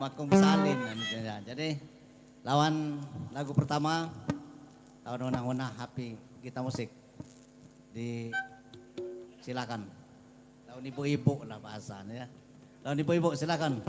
Makum Salin. Jadi lawan lagu pertama lawan Una-Una Happy Kita Musik. Di silakan. Lawan ibu-ibu lah bahasanya ya. Lawan ibu-ibu silakan.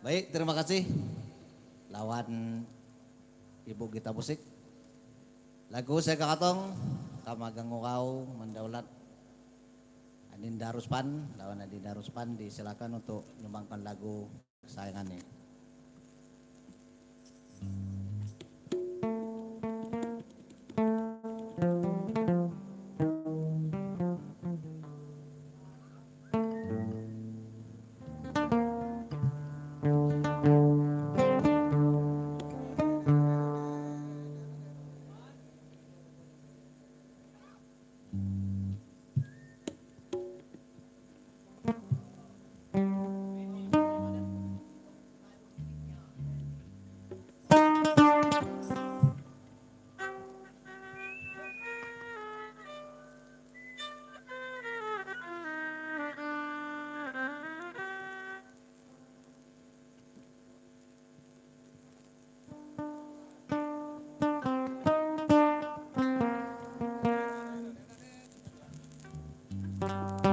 Baik, terima kasih. Lawan Ibu Gita Musik. Lagu saya kakatong, Kamagang Ngurau, Mendaulat Adinda Ruspan, lawan Adinda Ruspan disilakan untuk menyumbangkan lagu kesayangannya.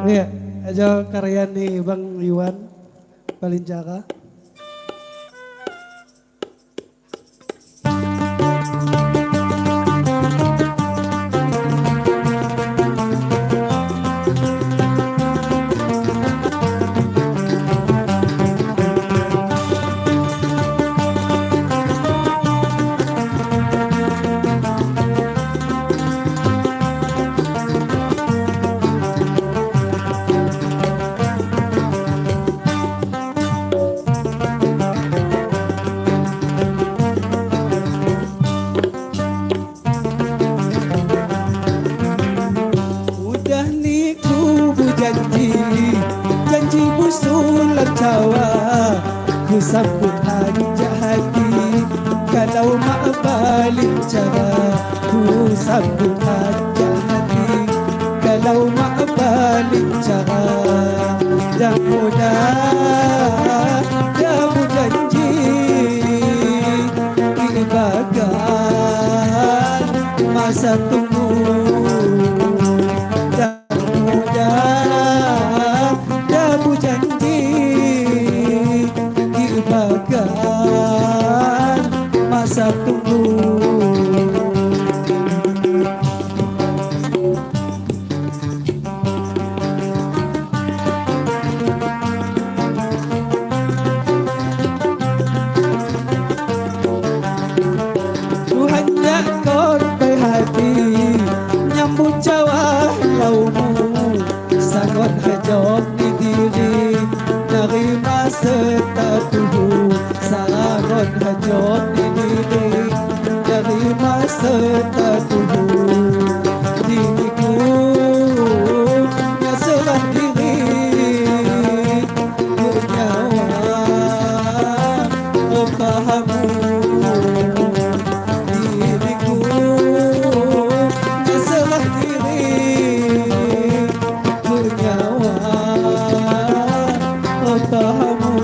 Iya, aja karya nih Bang Iwan Palinjaka. Udah niku bu janji, janji busulan cawa. Ku sambut aja hati, kalau mak balik cara. Ku sambut aja hati, kalau mak balik cara. Dah mudah, dah bu janji, dibagal masa tunggu. Dah mudah, dah bu janji, dibagal masa tunggu. Tuhan tak korbai hati nyambut jawah laumu sangon hajot di diri nerima setatuhu sangon hajot di diri nerima setatuhu diriku serah diri bernyawa pahamu diriku serah diri bernyawa pahamu.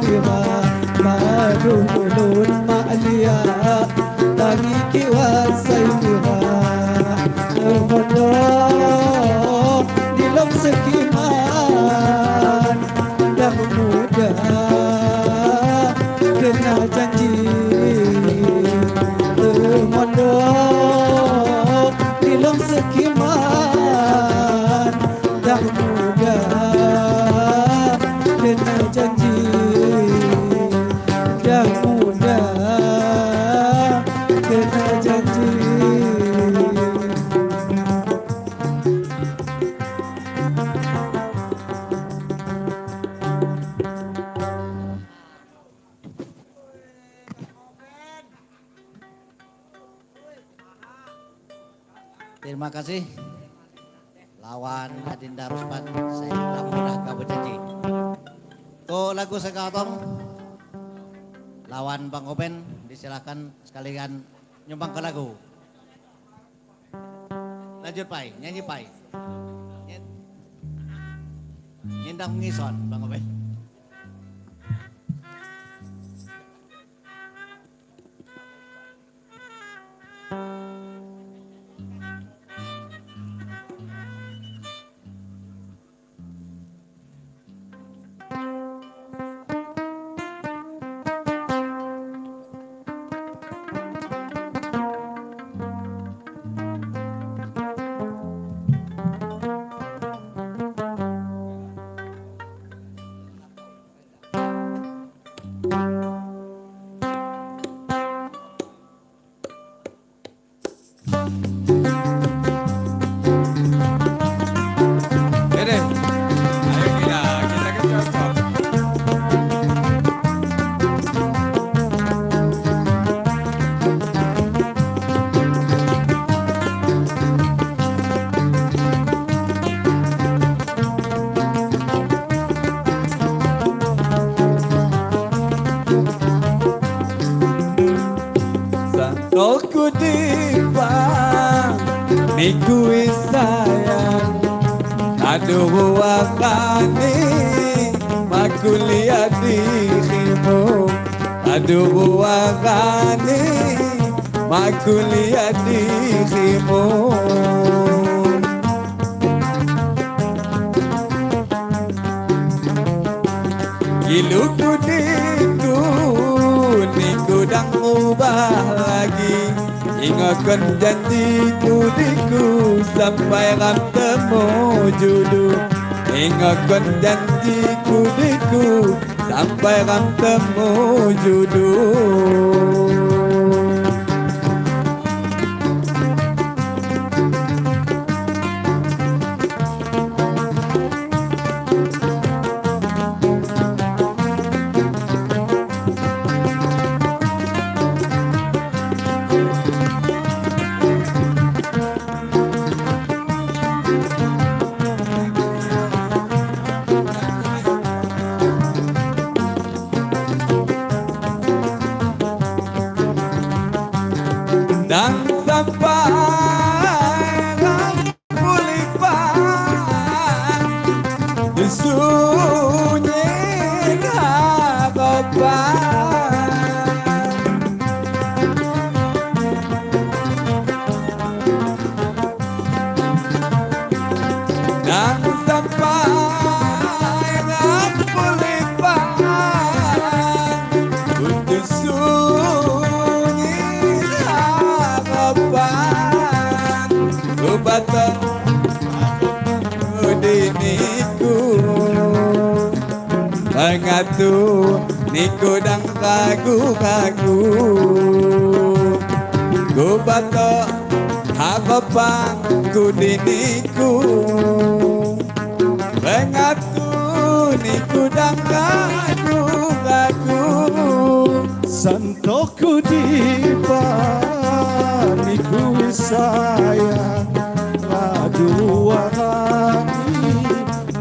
ira Maduh ulun mak liak Tangi kiwat sai kira Termondo Dilom sekiman Dah muda Kena janji Termondo Dilom sekiman Dah muda Kena janji Dah muda Kena janji. Terima kasih lawan Adinda Rusman, saya tak pernah kau berjanji. Tuh lagu sekatong lawan Bang Oben, disilakan sekalian nyumbang ke lagu. Lanjut Pai, nyanyi Pai. Nyendang ngison Bang Oben. Dede, ayo kita ke cocok. Santoku dipa niku sayang aduh wakani makulia dirimu aduh wakani makulia dirimu. Giluku diku niku dang ubah lagi ingatkan janjiku diku sampai ram temu judu ingatkan janjiku diku sampai ram temu judu. Dan sampai rampulipan sunyi harapan. Dan sampai rampulipan untuk sunyi harapan. Ubatan diniku mengatu niku dang ragu-ragu Gubato harapan ku diniku mengatu niku dang ragu-ragu. Santoku dipa niku sayang aduh warani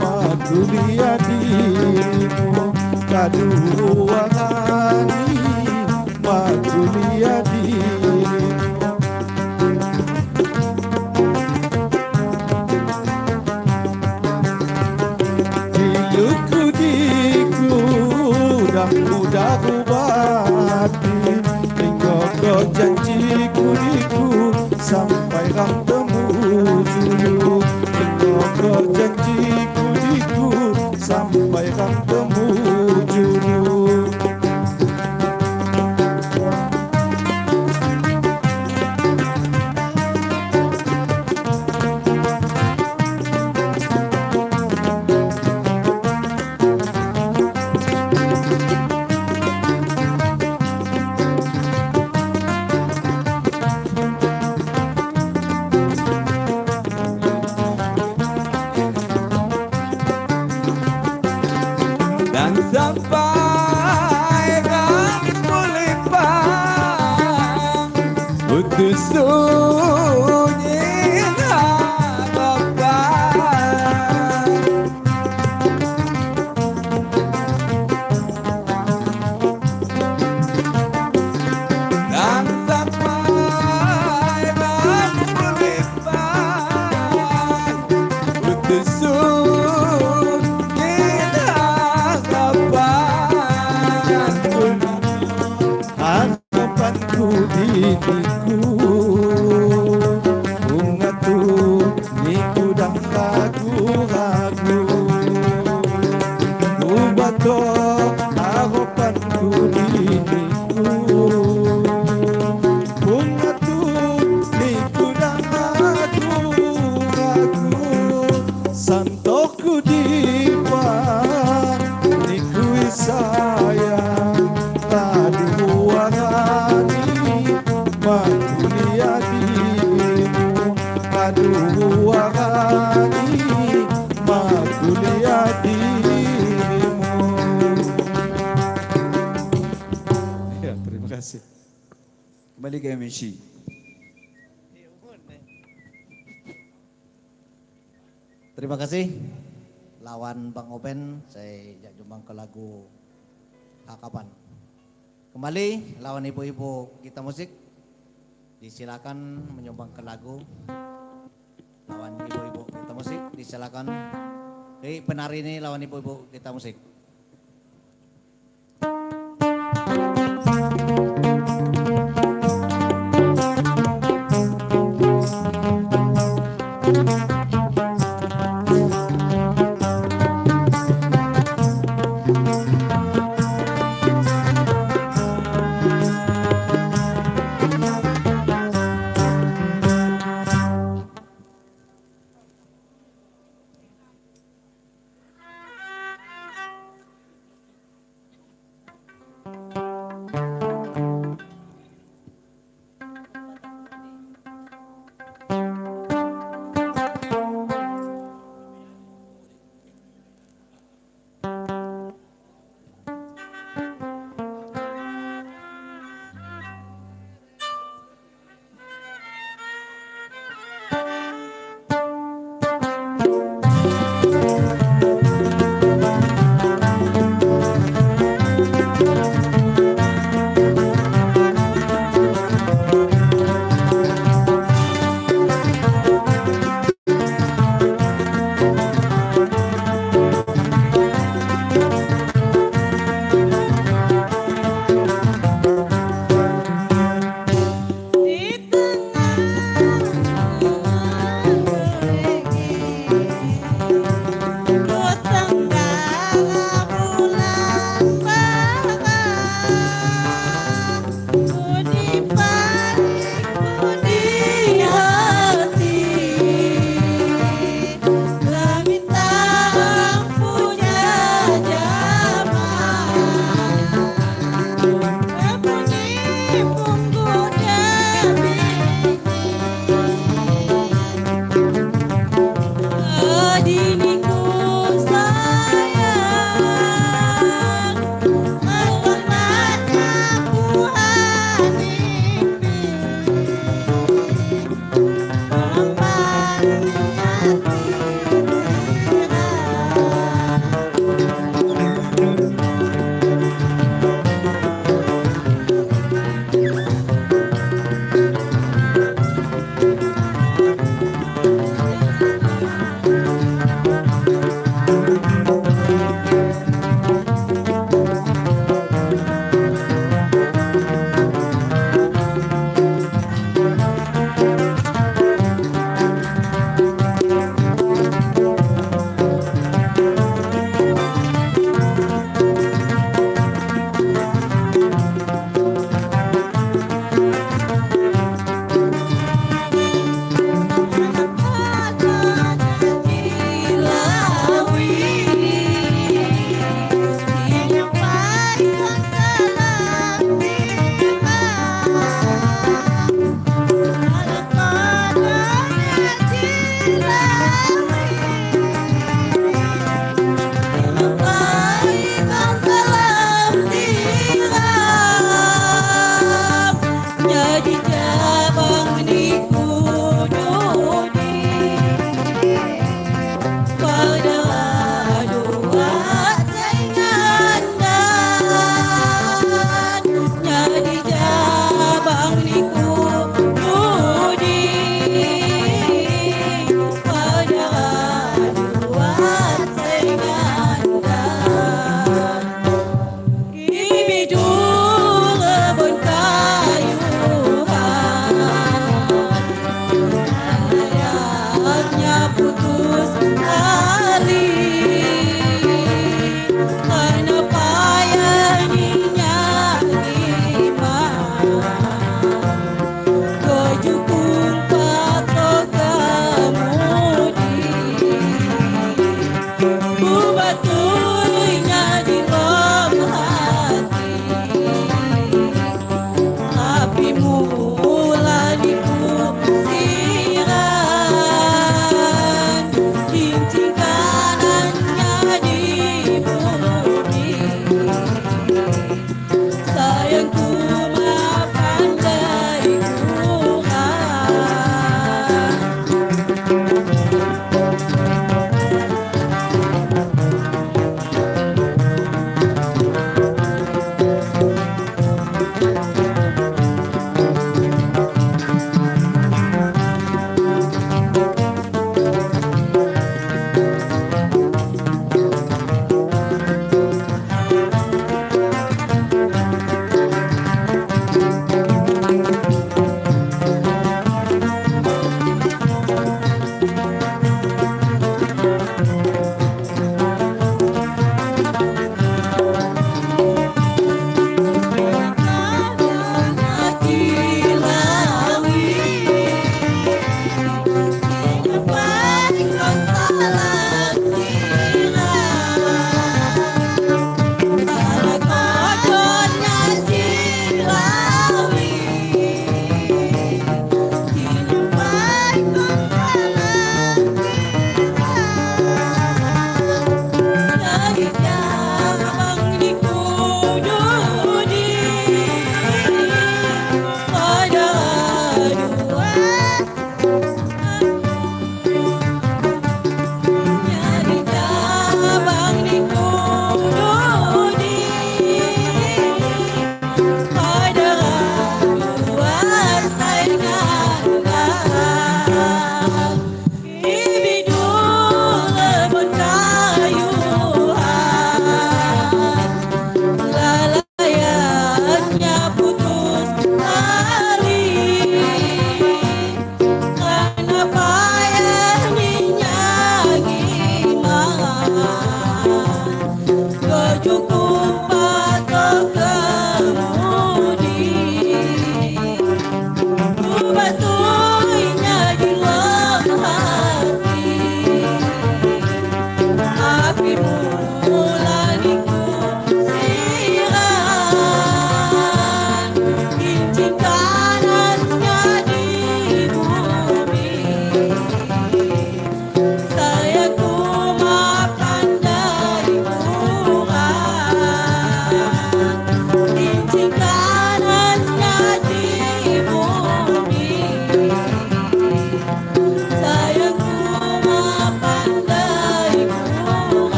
makulia dirimu kadu warani makulia dirimu. Diluku diku dang udah kubati Tinggal janjiku diku sampai ram temu julu Tinggal janjiku diku sampai ram temu julu. Dan sampai rambut lipang putus sunyi harapan. Dan sampai rambut lipang putus sunyi harapan. Harapanku diriku bunga tu niku dah ragu-ragu ku bato harapanku diriku bunga tu niku dah ragu-ragu santoku dipa niku sayang aduh warani makulia dirimu aduh warani makulia dirimu. Ya, terima kasih. Kembali ke MC. Terima kasih. Lawan Bang Oben, saya jak jumbang ke lagu Hakapan. Kembali lawan ibu-ibu kita musik. Disilakan menyumbang ke lagu. Lawan ibu-ibu kita musik, disilakan. Jadi penari ini lawan ibu-ibu kita musik.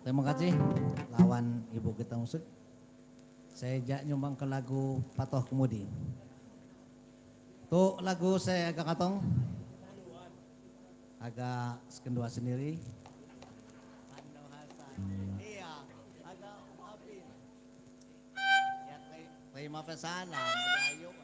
Terima kasih lawan ibu kita musik. Saya jak nyumbang ke lagu Patoh Kemudi. Tuh lagu saya agak katong. Agak sekendua sendiri. Iya, agak api. Ya, terima pesanan. Ayo.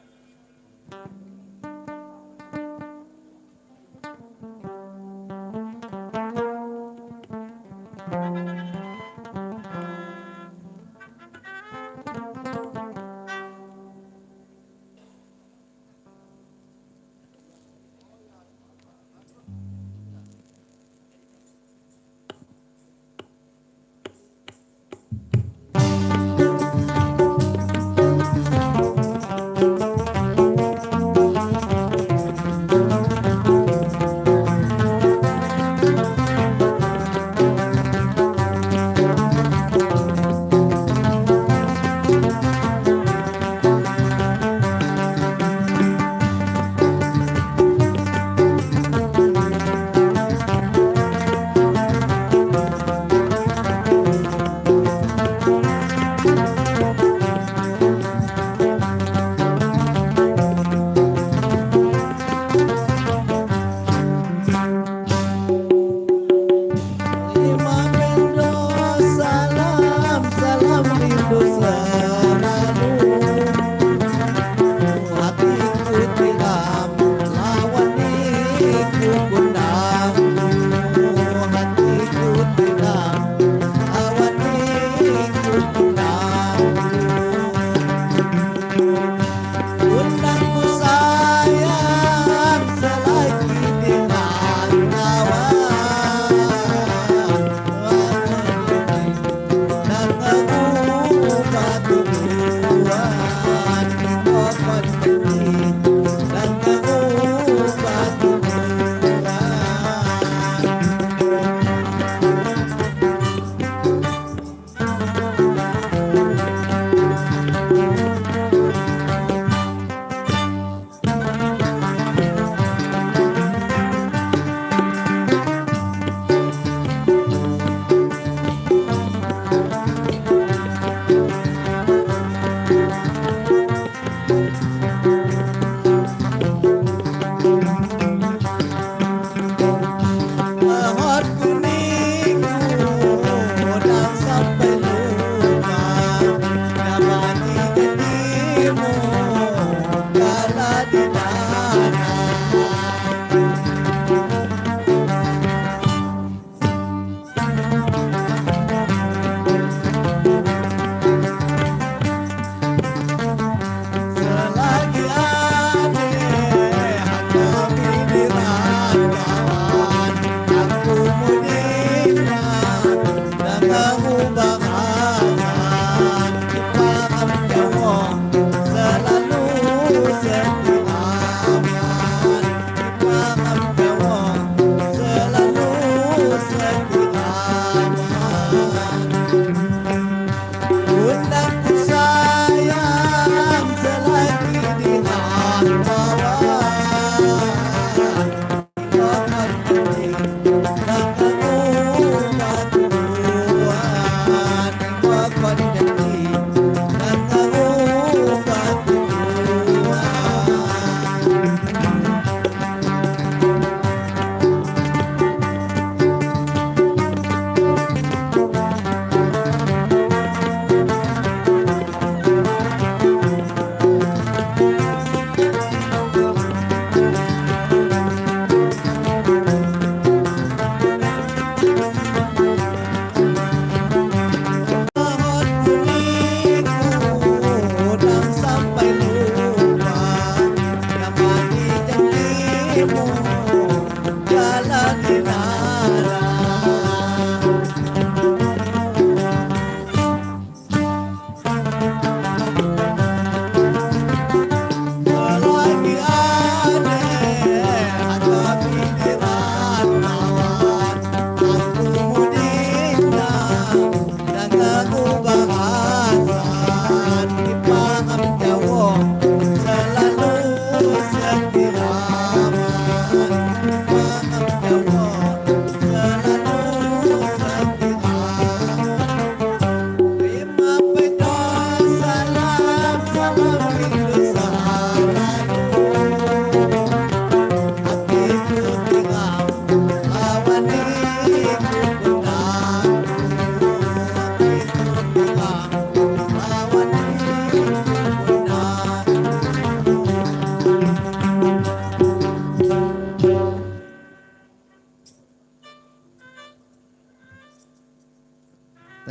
Selalu setia.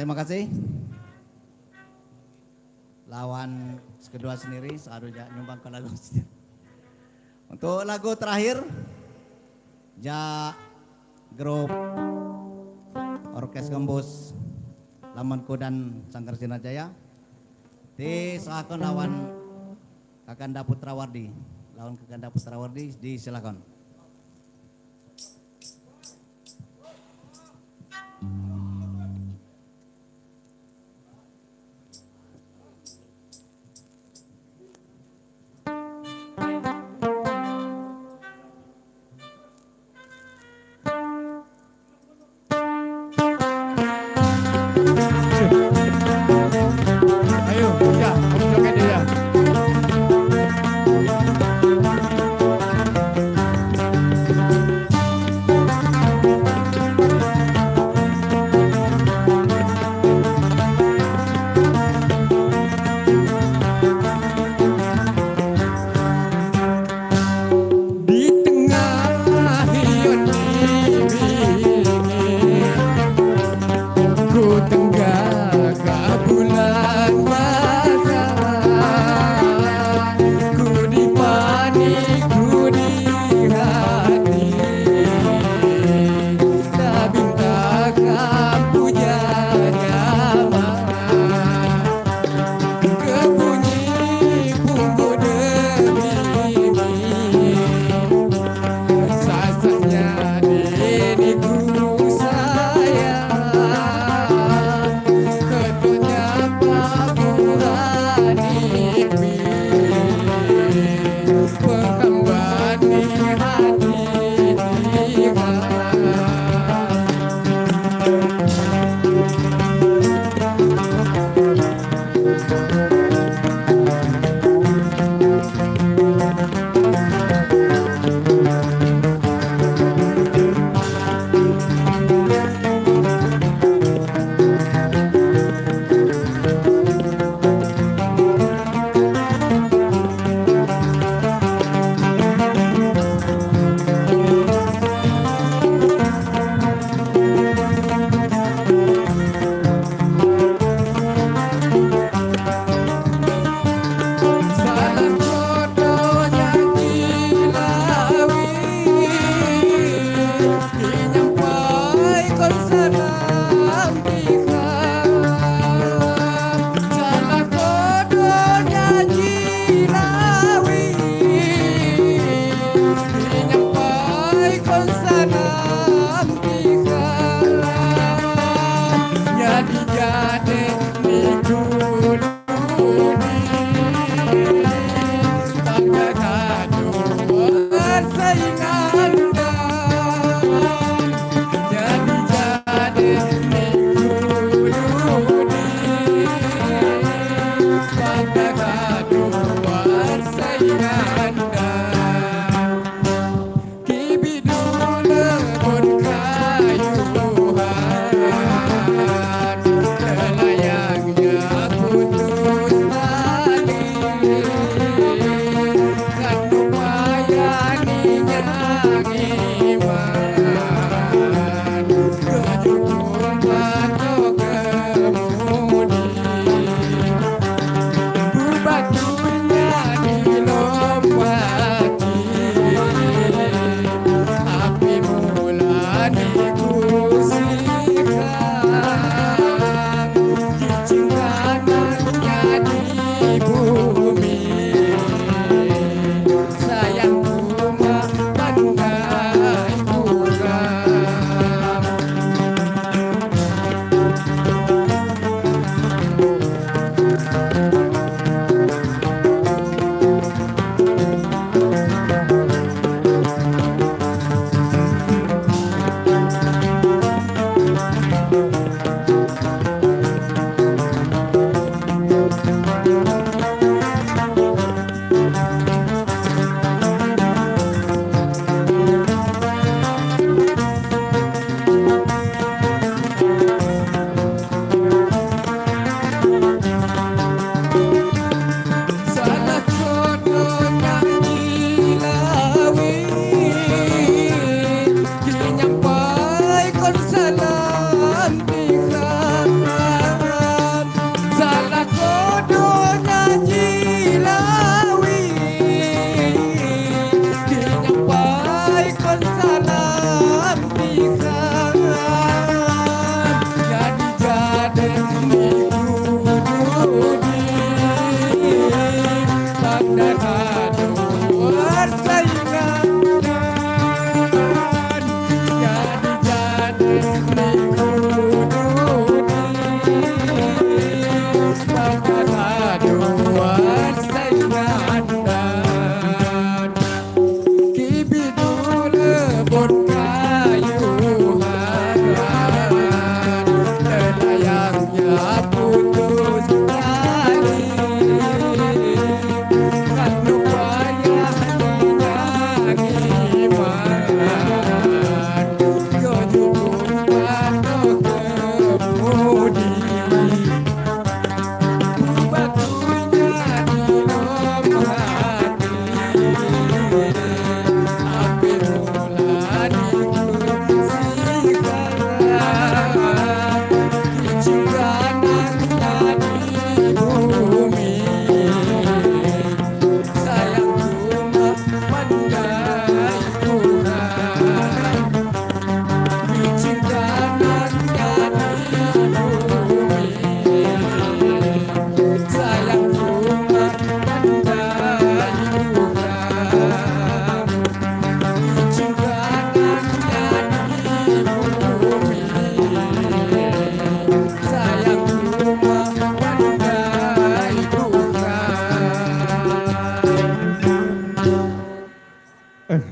Terima kasih. Lawan kedua sendiri, seharusnya nyumbang ke lagu sendiri. Untuk lagu terakhir, ja grup Orkes Gembus Lamanku dan Sanggar Sinar Jaya diserahkan lawan Kakanda Putra Wardi. Lawan Kakanda Putra Wardi disilakan. Ayo, ya, kamu joget ya. Di tengah hiun ku tenggak ke bulan mata, ku dipani ku di hati, tak minta puja jama, kebunyi punggu demi sasaknya diriku sayang, ketunya Hanifi, pengembani hati tiga. Salam jodohnya kilawi, dinyampai kon salam pihak. Salah jodohnya kilawi, dinyampai kon salam pihak. Jadi jadi niku putus tali kan upayaninya iman kejupun patok kemudi batunya di lompati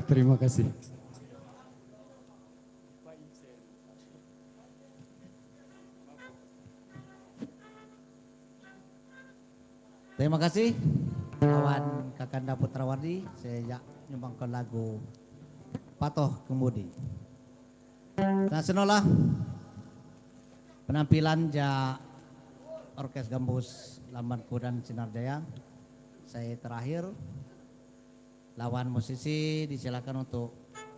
Terima kasih. Terima kasih kawan Kakanda Putrawardi, saya nyumbangkan lagu Patoh Kemudi. Nah, senolah penampilan ja Orkes Gambus Lamban Kudan Sinar Jaya. Saya terakhir lawan musisi disilakan untuk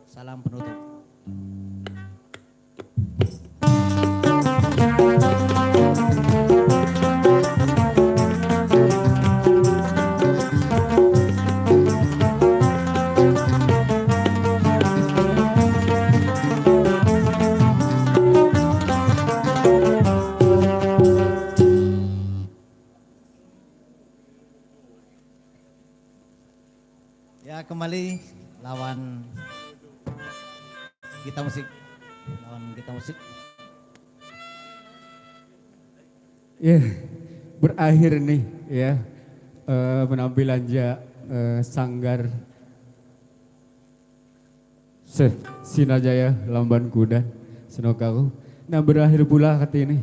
salam penutup. Ya, kembali lawan kita musik. Lawan kita musik. Ya, berakhir nih ya penampilan ja Sanggar Sinarjaya Lamban Kudan Senokaru. Nah, berakhir pula kata ini.